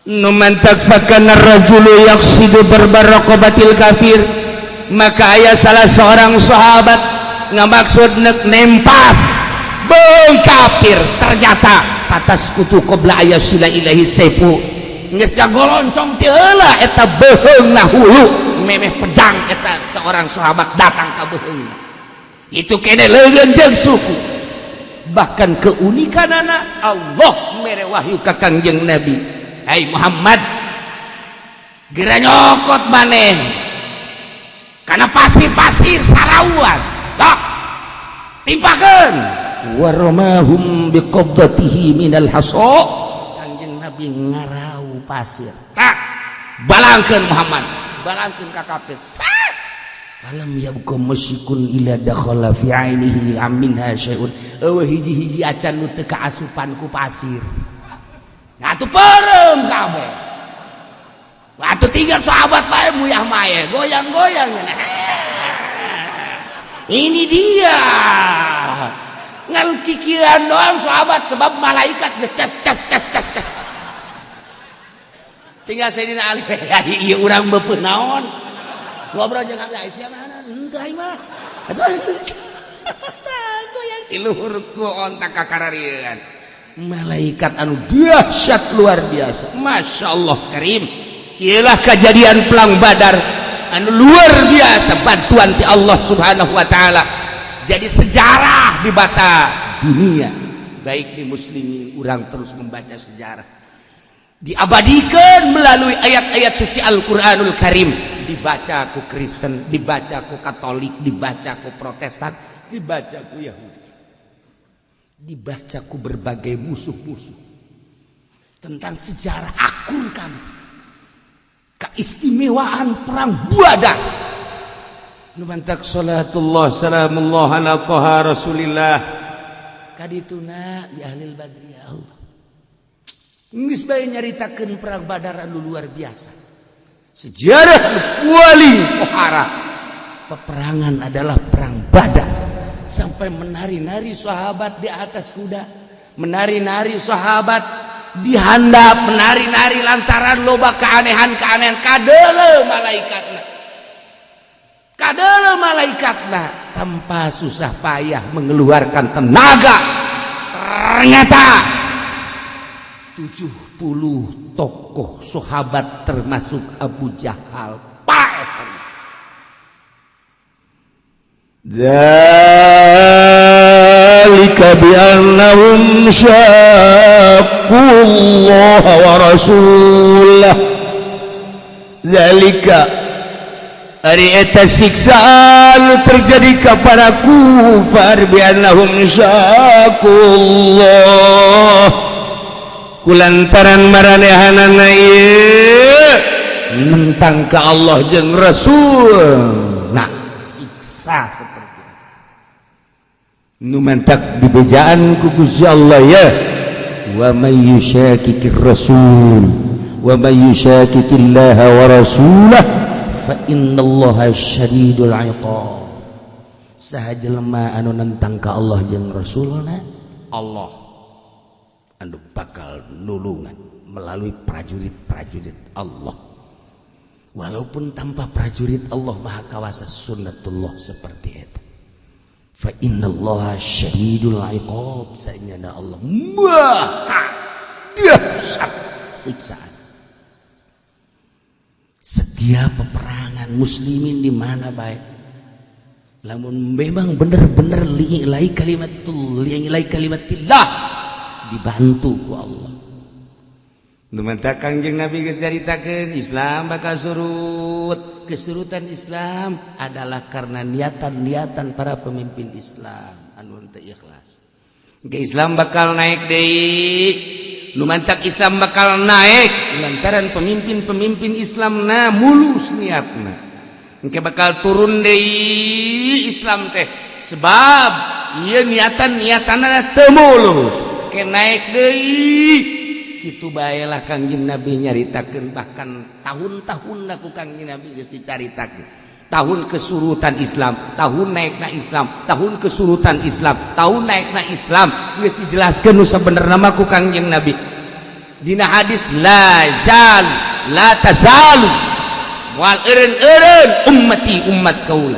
Nu mantak fakana rajulu yaqsidu barbaraqabatil kafir. Maka aya salah seorang sahabat ngamaksud nek nempas beung kafir, ternyata patas kutu qabla ayasila ilahi saifu geus ngagoloncong ti heula eta beuheungna hulu memeh pedang eta seorang sahabat datang ka beuheungna. Itu kene leungeun jeung suku. Bahkan keunikan anak Allah mere wahyu ka Kangjeng Nabi, "Hai Muhammad, gera nyokot maneh karena pasir-pasir sarauan tok, timpakeun." Waromahum biqabdatihi minal haso. Kangjeng Nabi ngarau pasir tak, "Balangkeun, Muhammad, balangkeun ka kafir." Sah, falam yabqa musyrikun illa dakhala fi ainihi minha syai'un. Eueuh hiji-hiji acan nu teu kaasupan ku pasir. Atuh peureum kabeh. Atuh tinggal sahabat bae muyah maye, goyang-goyang. Ini dia. Ngan kikiran doang sahabat, sebab malaikat geus ces ces ces ces ces. Tinggal Sayyidina Ali, ieu urang beupeut naon? Ngobrol jeung Abi Aisyah mana? Henteu, aing mah. Atuh goyang di luhur ku ontak kakararieun. Malaikat anu dahsyat, luar biasa. Masya Allah karim. Iyalah kejadian Perang Badar anu luar biasa, bantuan ti Allah Subhanahu wa taala. Jadi sejarah di bata dunia, baik di muslimin, urang terus membaca sejarah, diabadikan melalui ayat-ayat suci Al-Qur'anul Karim, dibaca ku Kristen, dibaca ku Katolik, dibaca ku Protestan, dibaca ku Yahudi, dibaca ku berbagai musuh-musuh tentang sejarah akur kami, keistimewaan Perang Badar. Nu mantak salatullah salamullah ala Taha Rasulillah kadituna bi ahlil badri. Ya Allah, geus bae nyaritakeun Perang Badar anu luar biasa, sejarah paling pohara peperangan adalah Perang Badar, sampai menari-nari sahabat di atas kuda, menari-nari sahabat dihandap, menari-nari lantaran loba keanehan-keanehan. Kadele malaikatna, kadele malaikatna, tanpa susah payah mengeluarkan tenaga, ternyata 70 tokoh sahabat termasuk Abu Jahal paeh. ذلك بأنهم شاقوا الله ورسوله. ذلك ari eta siksaan terjadi kepada kufar, بأنهم شاقوا الله kulantaran maranehanana ieu nentang ka Allah jeung Rasul. Nah, siksa seperti itu. Nu mantak dibejaan ku Gusti Allah ya, ومن يشاقق الرسول ومن يشاقق الله ورسوله فإن الله شديد العقاب. Saha jelema anu nentang ka Allah jeung Rasulna, Allah anu bakal nulungan melalui prajurit-prajurit Allah. Walaupun tanpa prajurit, Allah Maha Kawasa, sunnatullah seperti itu. فإن الله شديد العقاب. Saenyana Allah Maha dahsyat siksaan. Setiap peperangan muslimin di mana baik, lamun memang bener-bener لإعلاء كلمة لإعلاء كلمة الله, dibantu ku Allah. Nu mantak Kangjeng Nabi geus caritakeun Islam bakal surut. Kesurutan Islam adalah karena niatan-niatan para pemimpin Islam anu teu ikhlas. Ke Islam bakal naik deui. Nu mantak Islam bakal naik lantaran pemimpin-pemimpin Islam na mulus niatna. Engke bakal turun deui Islam teh sebab ieu niatan-niatanna teu mulus. Ke naik deui. Kitu baelah Kangjeng Nabi nyaritakeun, bahkan tahun-tahun ku Kangjeng Nabi geus dicaritakeun tahun kesurutan Islam, tahun naikna Islam, tahun kesurutan Islam, tahun naikna Islam, geus dijelaskeun nu sabenerna mah ku Kangjeng Nabi dina hadis لا زال لا تزال, moal eureun-eureun أمتي umat kaula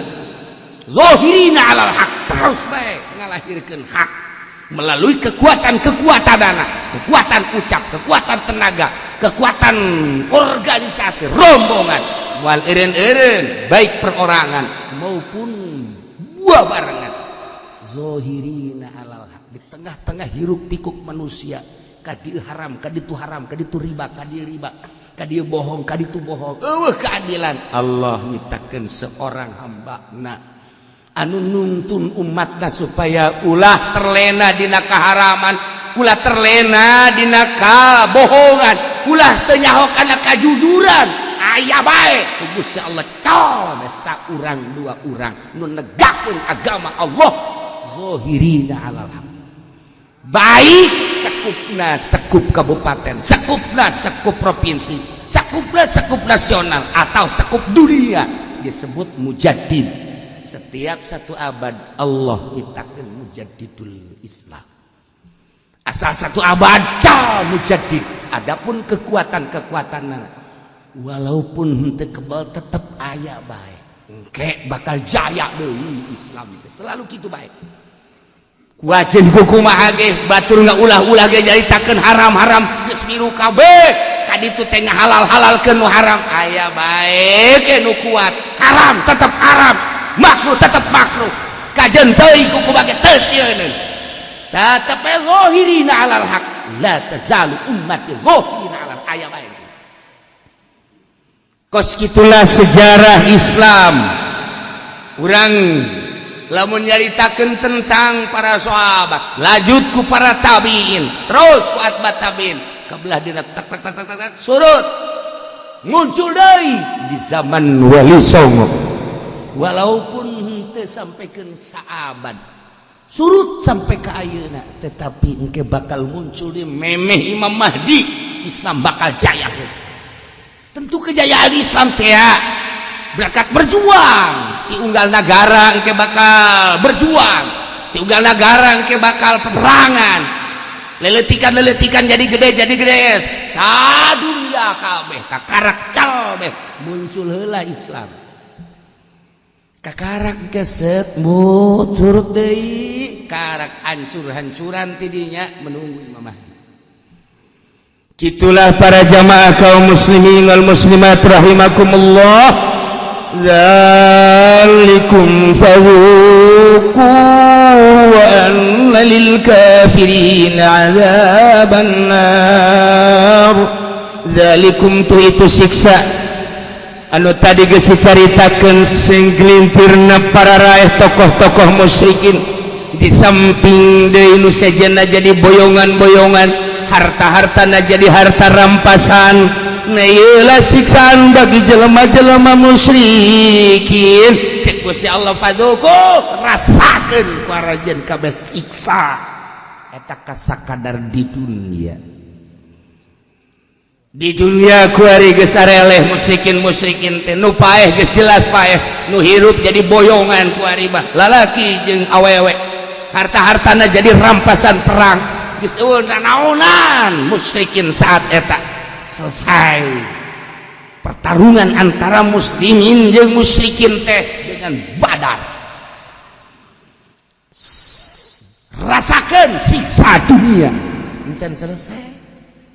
ظاهرين على الحق, terus bae ngalahirkeun hak melalui kekuatan-kekuatan anak, kekuatan ucap, kekuatan tenaga, kekuatan organisasi, rombongan. Moal eureun-eureun, baik perorangan maupun buah barengan. Zohirina alal haq, di tengah-tengah hiruk pikuk manusia, kadieu haram, kaditu haram, kaditu riba, kadieu riba, kadieu bohong, kaditu bohong, eueuh keadilan. Allah nyiptakeun seorang hamba na anu nuntun umatna supaya ulah terlena dina kaharaman, ulah terlena dina kabohongan, ulah teu nyaho kana kajujuran. Aya bae ku Gusti Allah cal saurang dua urang nu negakeun agama Allah, zahirina alal haq, baik sekupna sekup kabupaten, sekupna sekup provinsi, sekupna sekup nasional, atau sekup dunia, disebut mujaddid. Setiap satu abad Allah nyiptakeun mujaddidul Islam. Asal satu abad cal mujaddid. Adapun kekuatan-kekuatan, walaupun henteu kebal, tetep aya bae, engke bakal jaya deui Islam teh. Selalu kitu bae. Kuaceun kumaha ge, batur ngaulah-ulah ge, nyaritakeun haram-haram geus miru kabeh, kaditu teh ngahalal-halalkeun nu haram, aya bae ke nu kuat. Haram tetep haram, makruh tetep makruh, kajen teuing ku kumaha ge teu sieuneun, tetep bae zahirina alal haq. La tazalu ummati zahirina alal, aya bae. Kos gitulah sejarah Islam. Urang lamun nyaritakeun tentang para sahabat, lanjut ku para tabiin, terus ku atba tabiin, kabelah dina tak tak tak tak tak, tak surut, muncul deui di zaman Wali Songo. Walaupun henteu sampaikan saabad, surut sampai ke ayeuna, tetapi engke bakal muncul di memeh Imam Mahdi. Islam bakal jaya. Tentu kejayaan Islam teh berkat berjuang di unggal negara. Engke bakal berjuang di unggal negara, engke bakal peperangan, leletikan leletikan, jadi gede, jadi gede, sadunia kabeh kakarak cal beh muncul heula Islam. Kakarak keset mut surut deui, karak hancur-hancuran tidinya menunggu Imam Mahdi. Gitulah para jamaah kaum muslimin wal muslimat rahimakumullah. Dzalikum fadzuqu wa anna lil kafirin adzaban nar. Dzalikum tu itu siksa anu tadi geus dicaritakeun, sing gelintirna para raeh tokoh-tokoh musyrikin, di samping deui nu sejenna jadi boyongan-boyongan, harta-hartana jadi harta rampasan. Nah, ieulah siksaan bagi jelema-jelema musyrikin. Cek Gusti Allah, fadzuqu, rasakeun ku aranjeun kabeh siksa eta kasakadar di dunia. Di dunia kuari geus areleh musyrikin musyrikin teh. Nu paeh geus jelas paeh, nu hirup jadi boyongan kuari mah, lalaki jeung awewe, harta-hartana jadi rampasan perang, geus eueuh naonan musyrikin saat eta. Selesai pertarungan antara muslimin jeung musyrikin teh dengan Badar. Rasakan siksa dunia encan selesai.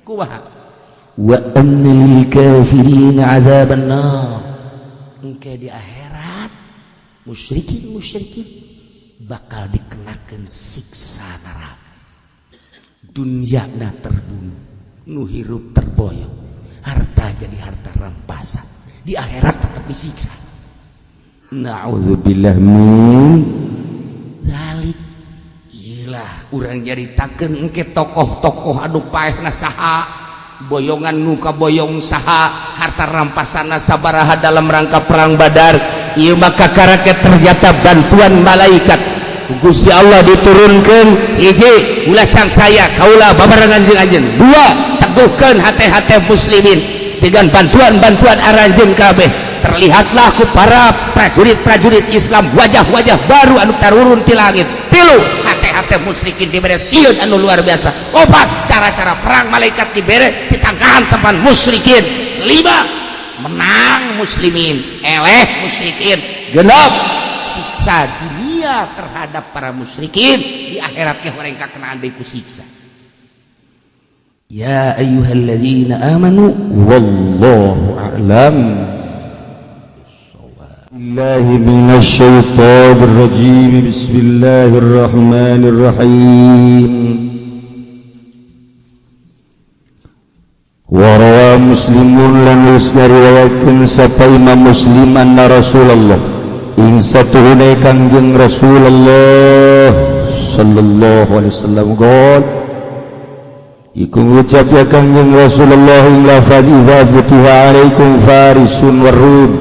Kumaha? Wa anna lil kafirin adzaban nar. Engke di akhirat musyrikin musyrikin bakal dikenakan siksa neraka. Dunia na terbunuh, nu hirup terboyong, harta jadi harta rampasan, di akhirat tetap disiksa. Na'udzubillah min dzalik. Iyalah urang nyaritakeun engke tokoh-tokoh anu paehna saha, boyongan nu kaboyong saha, harta rampasanna sabaraha dalam rangka perang Badar. Ieu maka karake ternyata bantuan malaikat Gusti Allah diturunkan. Hiji, ulah cangcaya kaula babarengan jeung anjeun. Dua, teguhkeun hate-hate muslimin dengan bantuan-bantuan aranjeun kabeh. Terlihatlah ku para prajurit-prajurit Islam wajah-wajah baru anu tarurun ti langit. Tilu, hate-hate musyrikin dibere sieun anu luar biasa. Opat, cara-cara perang malaikat dibere ditangkahan tempat musyrikin. Lima, menang muslimin, eleh musyrikin. Genep, siksa dunia terhadap para musyrikin, di akhiratnya mereka kena deui ku siksa. Ya ayyuhalladzina amanu, wallahu a'lam. Billahi minasyaitonir rajim. Bismillahirrahmanirrahim. Wa rawa Muslimun lan wis ngariwayatkeun sapa Imam Muslim anna Rasulullah ing satuhune Kangjeng Rasulullah sallallahu alaihi wasallam qol iku ngucap ya Kangjeng Rasulullah ing lafaz idza futiha alaikum farisun warum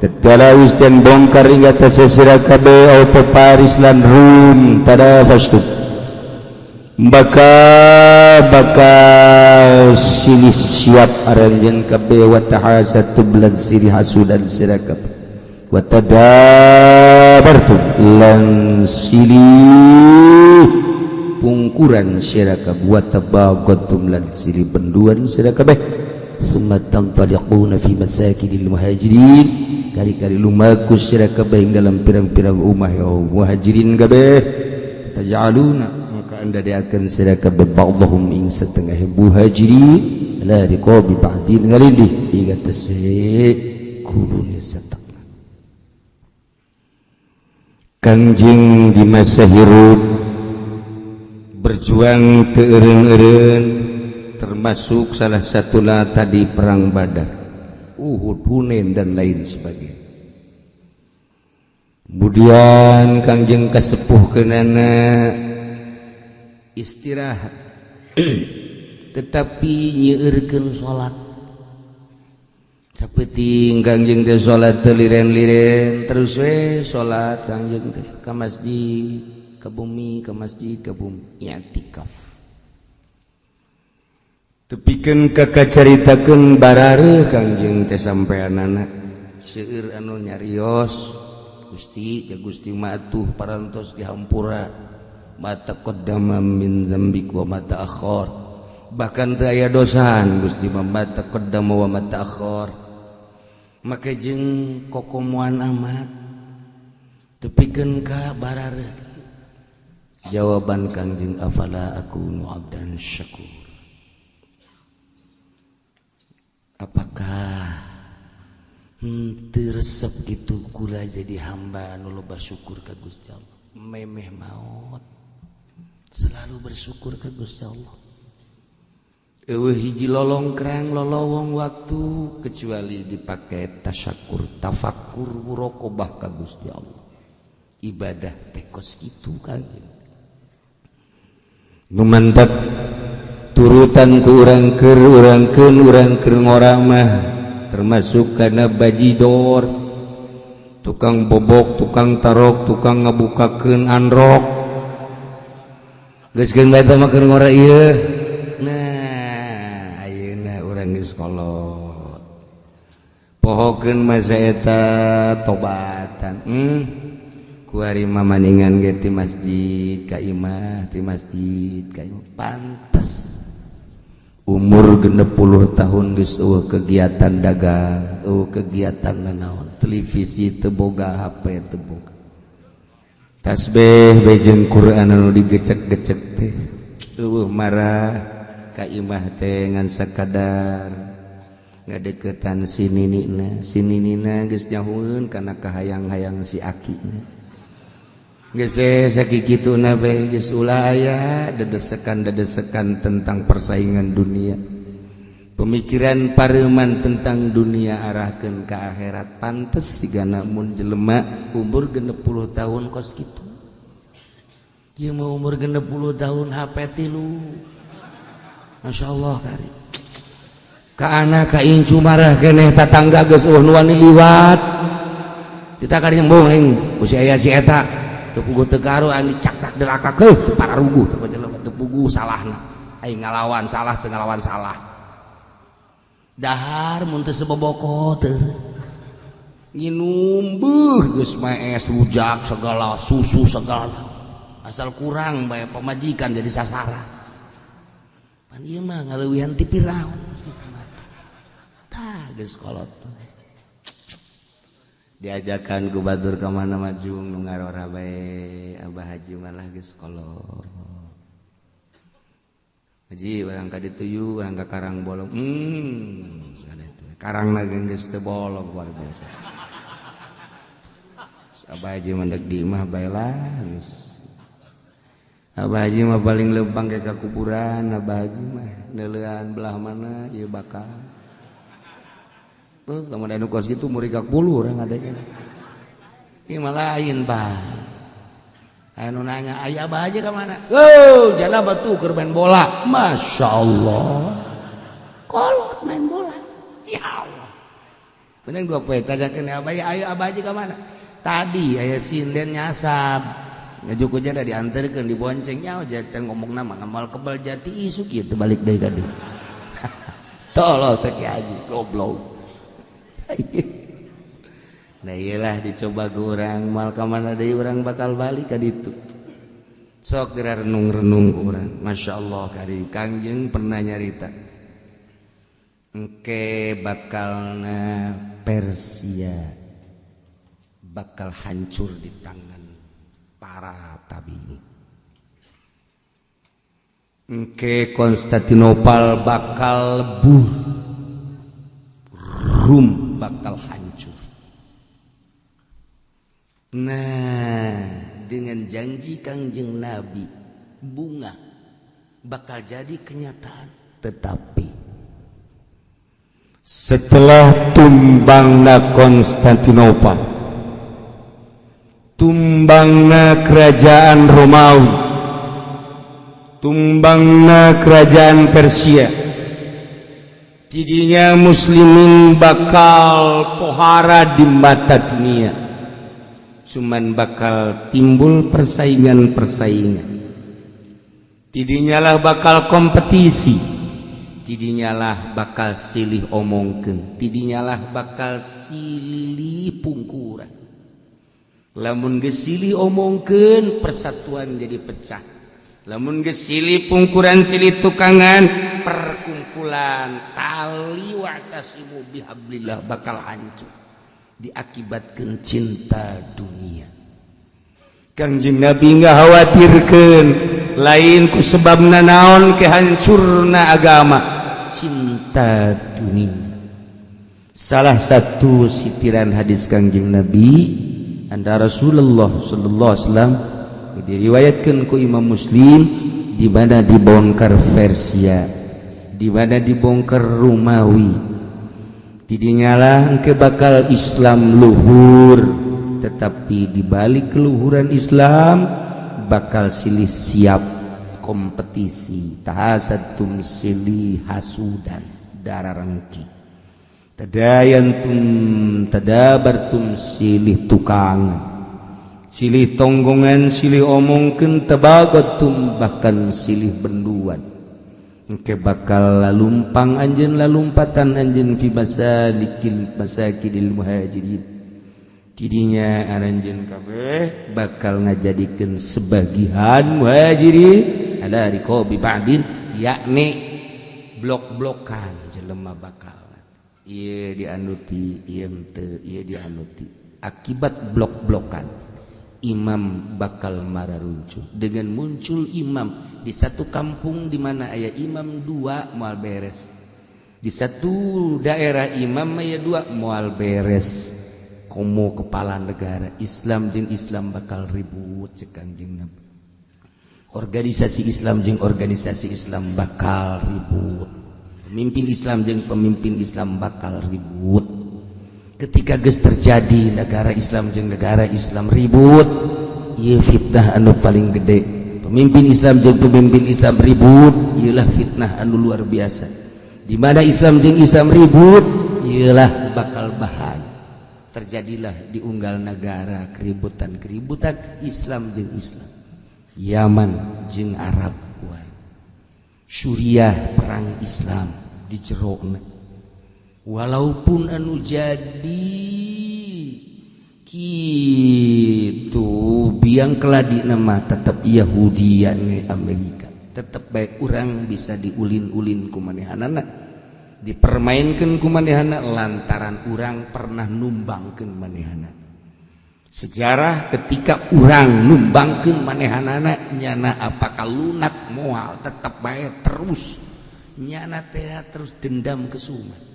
tatkala wis den bongkar ing atase sira kabeh apa Paris lan Rum tadafastu bakal silih siap aranjeun kabeh wa tahasatu lan silih hasudan sira kabeh wa tadabartu lan silih pungkuran sira kabeh wa tabagadtum lan silih benduan sira kabeh summa tantaliquna fi masakinil muhajirin kari-kari lumaku sira kabeh ing dalam pirang-pirang umah ya muhajirin kabeh tajaluna maka anda diakan sira kabeh ba'dhum ing setengah muhajirin la riqabi ba'din ngalindih ing atase kulune setengah. Kangjeng di masa hirup berjuang teu eureun-eureun termasuk salah satuna tadi perang Badar, Uhud, Hunain dan lain sebagainya. Kemudian Kangjeng kasepuhkeunana istirahat tetapi nyeurkeun salat sapeting Kangjeng teh salat teu liren-liren terus we salat Kangjeng teh ka masjid ka bumi ka masjid ka bumi i'tikaf tepikeun ka kacaritakeun barareuh Kangjeng teh sampeanana seueur anu nyarios Gusti ya Gusti mah atuh parantos dihampura ma taqaddama min dzambik wa ma ta'akhkhar bahkan teu aya dosaan Gusti mah ma taqaddama wa ma ta'akhkhar make jeung kokomoan amat tepikeun ka barareuh jawaban Kangjeng afala akunu abdan syakur apakah teu resep gitu kula jadi hamba nu loba syukur ka Gusti Allah memeh maot selalu bersyukur ka Gusti Allah eueuh hiji lolongkrang lolowong waktu kecuali dipakai tasyakur tafakkur muraqabah ka Gusti Allah ibadah teh kos kitu kan nu mantap turutan ku urang keur urangkeun urang keur ngora mah termasuk karena bajidor tukang bobok tukang tarok tukang ngabukakeun anrok geus keun bae teh mah keur ngora ieu. Nah ayeuna urang geus kolot pohokeun masa eta tobatan kuari mah maningan ge ti masjid ka imah ti masjid ka imah pantes umur 60 tahun geus eueuh kegiatan dagang eueuh kegiatan nanaon televisi teu boga HP teu boga tasbih bejeung Quran anu digecek-gecek teh eueuh marah ka imah teh ngan sakadar ngadeukeutan si ninina si ninina geus nyahueun kana kahayang-hayang si akina geus sakituna bae geus ulah aya dedesekan-dedesekan tentang persaingan dunia pemikiran pareuman tentang dunia arahkeun ka akhirat pantes sigana mun jelema umur 60 tahun kos kitu ieu mah umur 60 tahun HP 3 masyaallah kari ka anak ka incu marah keneh tatangga geus eueuh nu wani liwat kita kari yang bohong ku si aya si eta teu puguh teu karo aing dicak-cak delakak heuh teu pararuguh teu jelema teu puguh salahna aing ngalawan salah teu ngalawan salah dahar mun teu seboboko teu nginum beuh geus maes rujak segala susu segala asal kurang bae pamajikan jadi sasaran pan ieu mah ngaleuwihan ti Firaun tah geus kolot diajakan ku batur ka mana majung nu ngarora bae Abah Haji malah geus kolot Haji urang ka ditu yuk urang ka Karang Bolong karang geus teu bolong luar biasa. Abah Haji mandek di imah bae lah geus. Abah Haji mah paling lempang ke ka kuburan. Abah Haji mah neuleuan belah mana ieu bakal. Tuh, lamun anu kos kitu murid 10 urang adanya. Ieu mah lain, Pak. Anu nanya, "Aya Abah Haji ka mana?" "Oh, jana batu keur main bola." Masya Allah. Kolot main bola. Ya Allah. Mending 2 poe tanyakeun Abah, "Ya, ayo Abah Haji ka mana?" "Tadi aya sinden nyasab. Ngajuku aja diantarkeun dibonceng nya jatan ngomong nama ngamal kebal jati isuk kieu balik deui ka dieu." Tolol teh Ki Haji, goblok. Nah, iyalah dicoba ke urang mal ka mana deui urang bakal balik ka ditu. Sok geura renung-renung urang. Masya Allah kari Kangjeng pernah nyarita. Engke bakalna Persia bakal hancur di tangan para tabiin. Engke Konstantinopel bakal lebur, Rum bakal hancur. Nah, dengan janji Kangjeng Nabi bunga bakal jadi kenyataan, tetapi setelah tumbangna Konstantinopel, tumbangna kerajaan Romawi, tumbangna kerajaan Persia, tidinya muslimin bakal pohara di mata dunia, cuman bakal timbul persaingan-persaingan. Tidinyalah bakal kompetisi, tidinyalah bakal silih omongkeun, tidinyalah bakal silih pungkuran. Lamun geus silih omongkeun, persatuan jadi pecah. Lamun geus silih pungkuran, silih tukangan, perkumpulan tali wa'tasimu bihablillah bakal hancur diakibatkan cinta dunia. Kangjeng Nabi nggak khawatirkan lain ku sebab naon kehancurna agama, cinta dunia. Salah satu sitiran hadis Kangjeng Nabi anda Rasulullah sallallahu alaihi wasallam diriwayatkan ku Imam Muslim, di mana dibongkar Persia, di mana dibongkar Rumawi, tidinyalah ke bakal Islam luhur, tetapi dibalik keluhuran Islam bakal silih siap kompetisi, tahasadtum, silih hasudan, darah rengki, tadayantum, tadabartum, silih tukang, silih tonggongan, silih omongkeun, tabagotum, bahkan silih benduan. Engke bakal lalumpang anjeun, lalumpatan anjeun fi masalikil masakidil muhajirin. Tidinya aranjeun kabeh bakal ngajadikeun sebagian muhajirin ada riqabi ba'din, yakni blok-blokan jelema bakal ieu dianuti, ieu henteu, ieu dianuti. Akibat blok-blokan, imam bakal mararuncuh. Dengan muncul imam di satu kampung di mana aya imam dua, moal beres. Di satu daerah imam aya dua, moal beres. Komo kepala negara Islam jeung Islam bakal ribut. Cek Kangjeng Nabi, organisasi Islam jeung organisasi Islam bakal ribut, pemimpin Islam jeung pemimpin Islam bakal ribut. Ketika geus terjadi negara Islam jeung negara Islam ribut, ieu fitnah anu paling gede. Pemimpin Islam jeung pemimpin Islam ribut, ieulah fitnah anu luar biasa. Di mana Islam jeung Islam ribut, ieulah bakal bahaya. Terjadilah di unggal negara keributan-keributan Islam jeung Islam, Yaman jeung Arab war, Suriah perang Islam di jerona. Walaupun anu jadi gitu biang keladi nama tetap Yahudian Amerika, tetap baik orang bisa diulin-ulin ku manehanana, dipermainkan ku manehana, lantaran urang pernah numbangkeun manehana. Sejarah ketika urang numbangkeun manehanana, nyana apakah lunak? Moal, tetap baik terus nyana teh, terus dendam kesumat.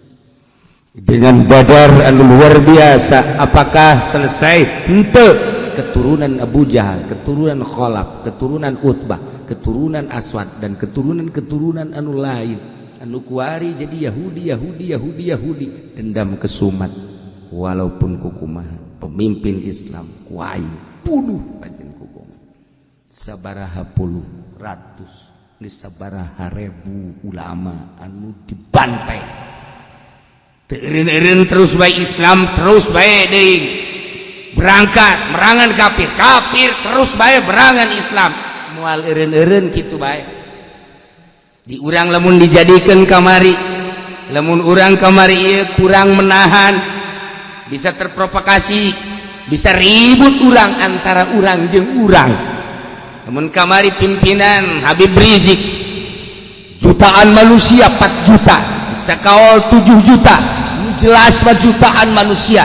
Dengan Badar anu luar biasa, apakah selesai? Henteu. Keturunan Abu Jahal, keturunan Khalaf, keturunan Utbah, keturunan Aswad, dan keturunan-keturunan anu lain anu kuari jadi Yahudi, Yahudi, Yahudi, Yahudi, dendam kesumat. Walaupun kukumaha pemimpin Islam ku aing bunuh kajen kukumaha, sabaraha puluh ratus geus sabaraha ribu ulama anu dibantai. Teu eureun-eureun, terus bae Islam, terus bae deui berangkat merangan kafir, kafir terus bae berangan Islam, moal eureun-eureun kitu bae. Di urang lamun dijadikan kamari, lamun urang kamari ieu kurang menahan, bisa terprovokasi, bisa ribut urang antara urang jeung urang. Namun kamari pimpinan Habib Rizik jutaan manusia, 4 juta, sakawal 7 juta, nu jelas mah jutaan manusia.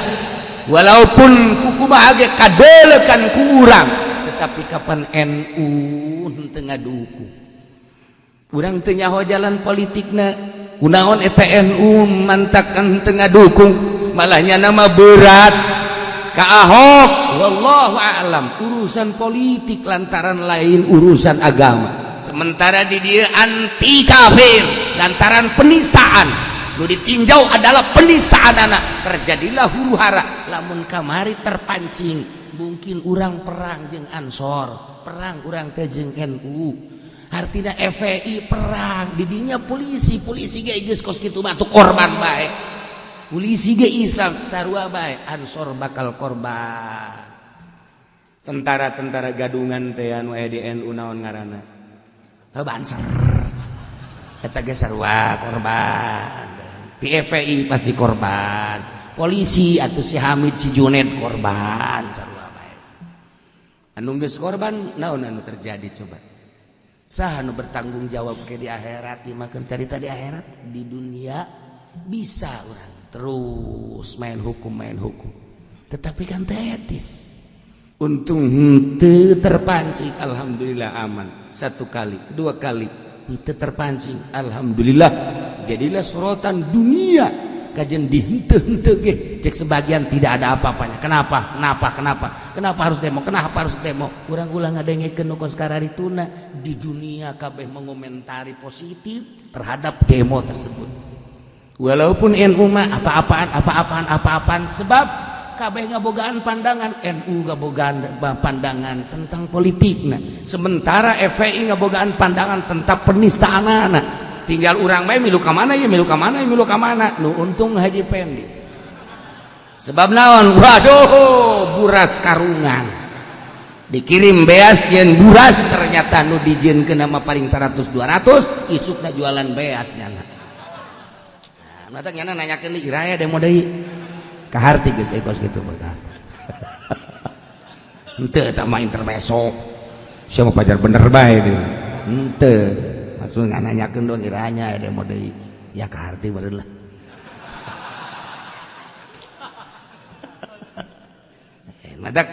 Walaupun kukumaha ge kadelekan ku urang, tetapi kapan NU henteu ngadukung? Urang teu nyaho jalan politikna. Kunaon eta NU mantakan teu ngadukung, malahnya nama berat ka Ahok? Wallahu a'lam, urusan politik lantaran lain urusan agama. Sementara di dia anti kafir lantaran penistaan, nu ditinjau adalah penistaan anak, terjadilah huru hara. Lamun kamari terpancing, mungkin urang perang jeung Ansor, perang urang teh jeung NU, artinya FPI perang didinya. Polisi, polisi ge geus kos kitu mah korban bae. Polisi ge Islam sarua bae, Ansor bakal korban. Tentara-tentara gadungan teh anu aya di NU naon ngaranna? Oh, Banser. Eta ge sarua korban. PFI pasti korban. Polisi atau si Hamid, si Junet korban sarua bae. Anu geus korban, naon anu terjadi coba? Saha anu bertanggung jawab ke di akhirat? Di mah cerita di akhirat. Di dunia bisa orang terus main hukum, main hukum, tetapi kan etis. Untung henteu terpancing, alhamdulillah aman. Satu kali, dua kali henteu terpancing, alhamdulillah. Jadilah sorotan dunia kajian di henteu henteu ge cek sebagian tidak ada apa-apanya. Kenapa, kenapa, kenapa, kenapa harus demo, kenapa harus demo? Urang ulah ngadengekeun nu kos karatuna. Di dunia kabeh mengomentari positif terhadap demo tersebut, walaupun NU mah apa-apaan, apa-apaan, apa-apaan, sebab kabeh ngabogaan pandangan. NU ngabogaan pandangan tentang politik, nah sementara FPI ngabogaan pandangan tentang penistaan anak. Tinggal urang bae milu ka mana ya, milu ka mana ya, milu ka mana. Nu untung Haji Pendi, sebab naon? Waduh, buras karungan dikirim beas yen buras, ternyata nu dijieunkeun nama paling 100 200, isukna jualan beas nyana. Nah, mata nyana nanyakeun di raya demo deui, kaharti geus kos kitu mah. Henteu, eta mah intermeso, siapa pajar bener bae dia. Henteu, maksudnya nanyakeun doang iranya demo deui ya, kaharti meureun lah. Matak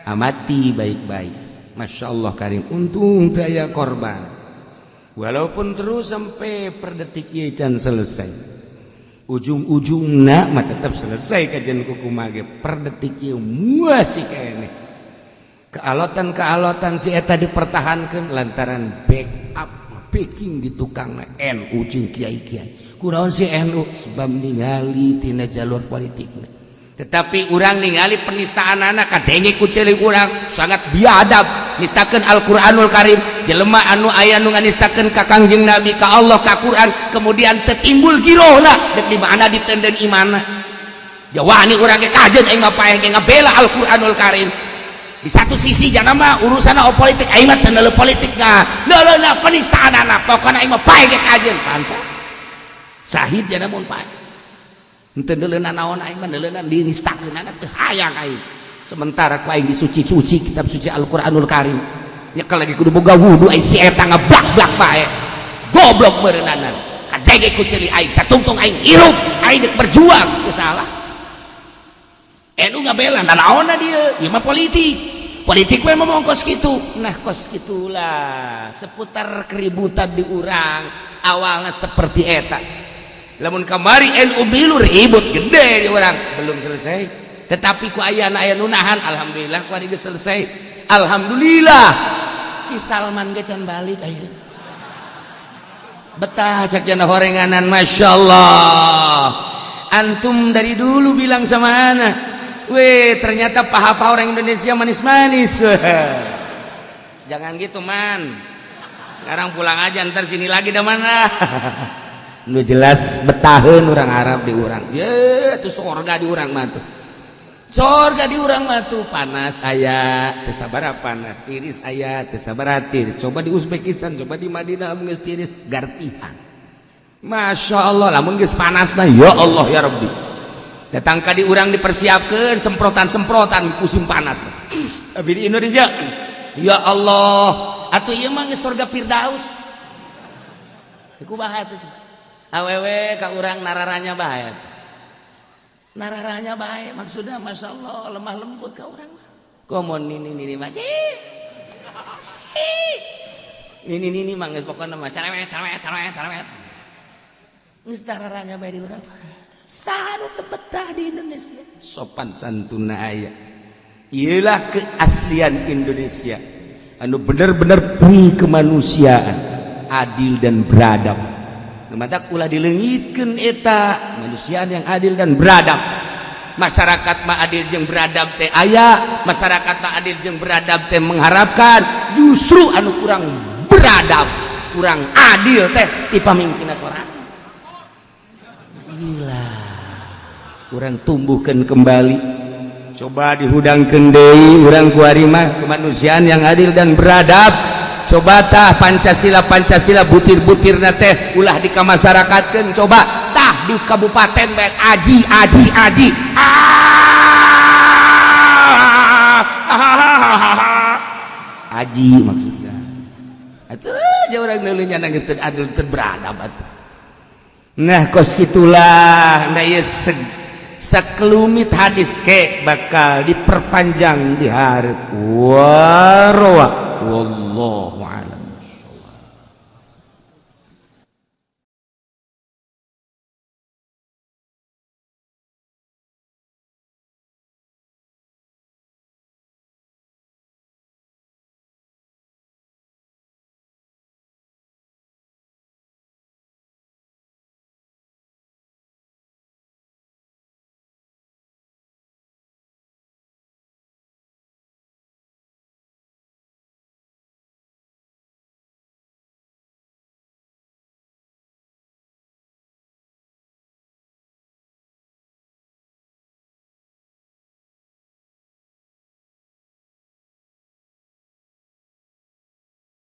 amati baik-baik. Masya Allah karim, untung daya korban, walaupun terus sampai per detik ieu can selesai. Ujung-ujungna mah tetap selesai kajian kukumaha ge. Per detik ieu masih keneh kealotan-kealotan si eta dipertahankan lantaran backup, backing di tukang NU jeung kiai-kiai. Kunaon si NU? Sebab ningali tina jalur politikna. Tetapi urang ningali penistaan anak, kadenge ku ceuli urang sangat biadab nistakeun Al-Qur'anul Karim. Jelema anu aya nu nganistakeun ka Kangjeng Nabi, ka Allah, ka Quran, kemudian tetimbul girohna, dek di mana ditenden imana? Jawani urang ge kajeun, aing mah paeh ge ngabela Al-Qur'anul Karim. Di satu sisi jangan mah urusan politik, aing mah teu politik nah leuleuh penistaan anak, pokona aing mah paeh ge kajeun. Pantas sahid jana mun paeh. Henteu neuleunan naon, aing mah neuleunan dinistakeun teu hayang aing. Sementara ku aing disuci-suci kitab suci Al-Qur'anul Karim, nyekel lagi kudu boga wudu, aing si eta ngablak-blak bae, goblok meureunana. Kadege ku ceuli aing, satungtung aing hirup aing dek berjuang, teu salah. NU ngabela nanaonna dia, ieu mah politik, politik we ngomong kos kitu. Nah, kos kitulah seputar keributan di urang awalnya seperti eta. Lamun kamari NU milu, ribut gede di urang. Belum selesai, tetapi ku aya aya nu nahan. Alhamdulillah, ku geus selesai. Alhamdulillah, si Salman ge can balik ayeuna. Betah cak jana horenganan. Masya Allah, antum dari dulu bilang sama ana weh, ternyata paha-paha orang Indonesia manis-manis. Jangan gitu, man. Sekarang pulang aja, ntar sini lagi dah. Mana nu jelas betaheun orang Arab di urang. Ye, itu sorga di urang mah tuh, sorga di urang mah tuh. Panas aya teu sabaraha panas, tiris aya teu sabaraha tiris. Coba di Uzbekistan, coba di Madinah, mun geus tiris gartihan. Masya Allah, lamun geus panas nah, ya Allah ya Rabbi. Datang ka di urang dipersiapkan semprotan-semprotan musim panas. Tapi di Indonesia, ya Allah, atuh ieu mah geus surga Firdaus. Iku bahaya tuh. Awewe ka urang nararanya bae, nararanya bae, maksudnya Masya Allah, lemah lembut ka urang. Komo nini nini mah, nini nini mah geus pokona mah cerewet cerewet cerewet cerewet. Geus nararanya bae di urang. Saha nu teu betah di Indonesia? Sopan santuna aya. Iyalah keaslian Indonesia anu bener-bener pri kemanusiaan, adil dan beradab. Mata ulah dileungitkeun eta manusiaan yang adil dan beradab. Masyarakat mah adil jeung beradab teh aya, masyarakat mah adil jeung beradab teh mengharapkan. Justru anu kurang beradab, kurang adil teh ti pamimpinna sorangan. Gila, kurang tumbuhkan kembali. Coba dihudangkeun deui urang kuari mah kemanusiaan yang adil dan beradab. Coba tah Pancasila, Pancasila butir-butir teh ulah di kamasyarakatkeun. Coba tah di kabupaten bae, aji aji aji ah, aji maksudnya. Atuh aja orang dulunya nangis teu adil, teu beradab atuh. Nah, kos gitulah. Nah, ieu sakelumit hadis ke bakal diperpanjang di hareup. Warwa wallahu.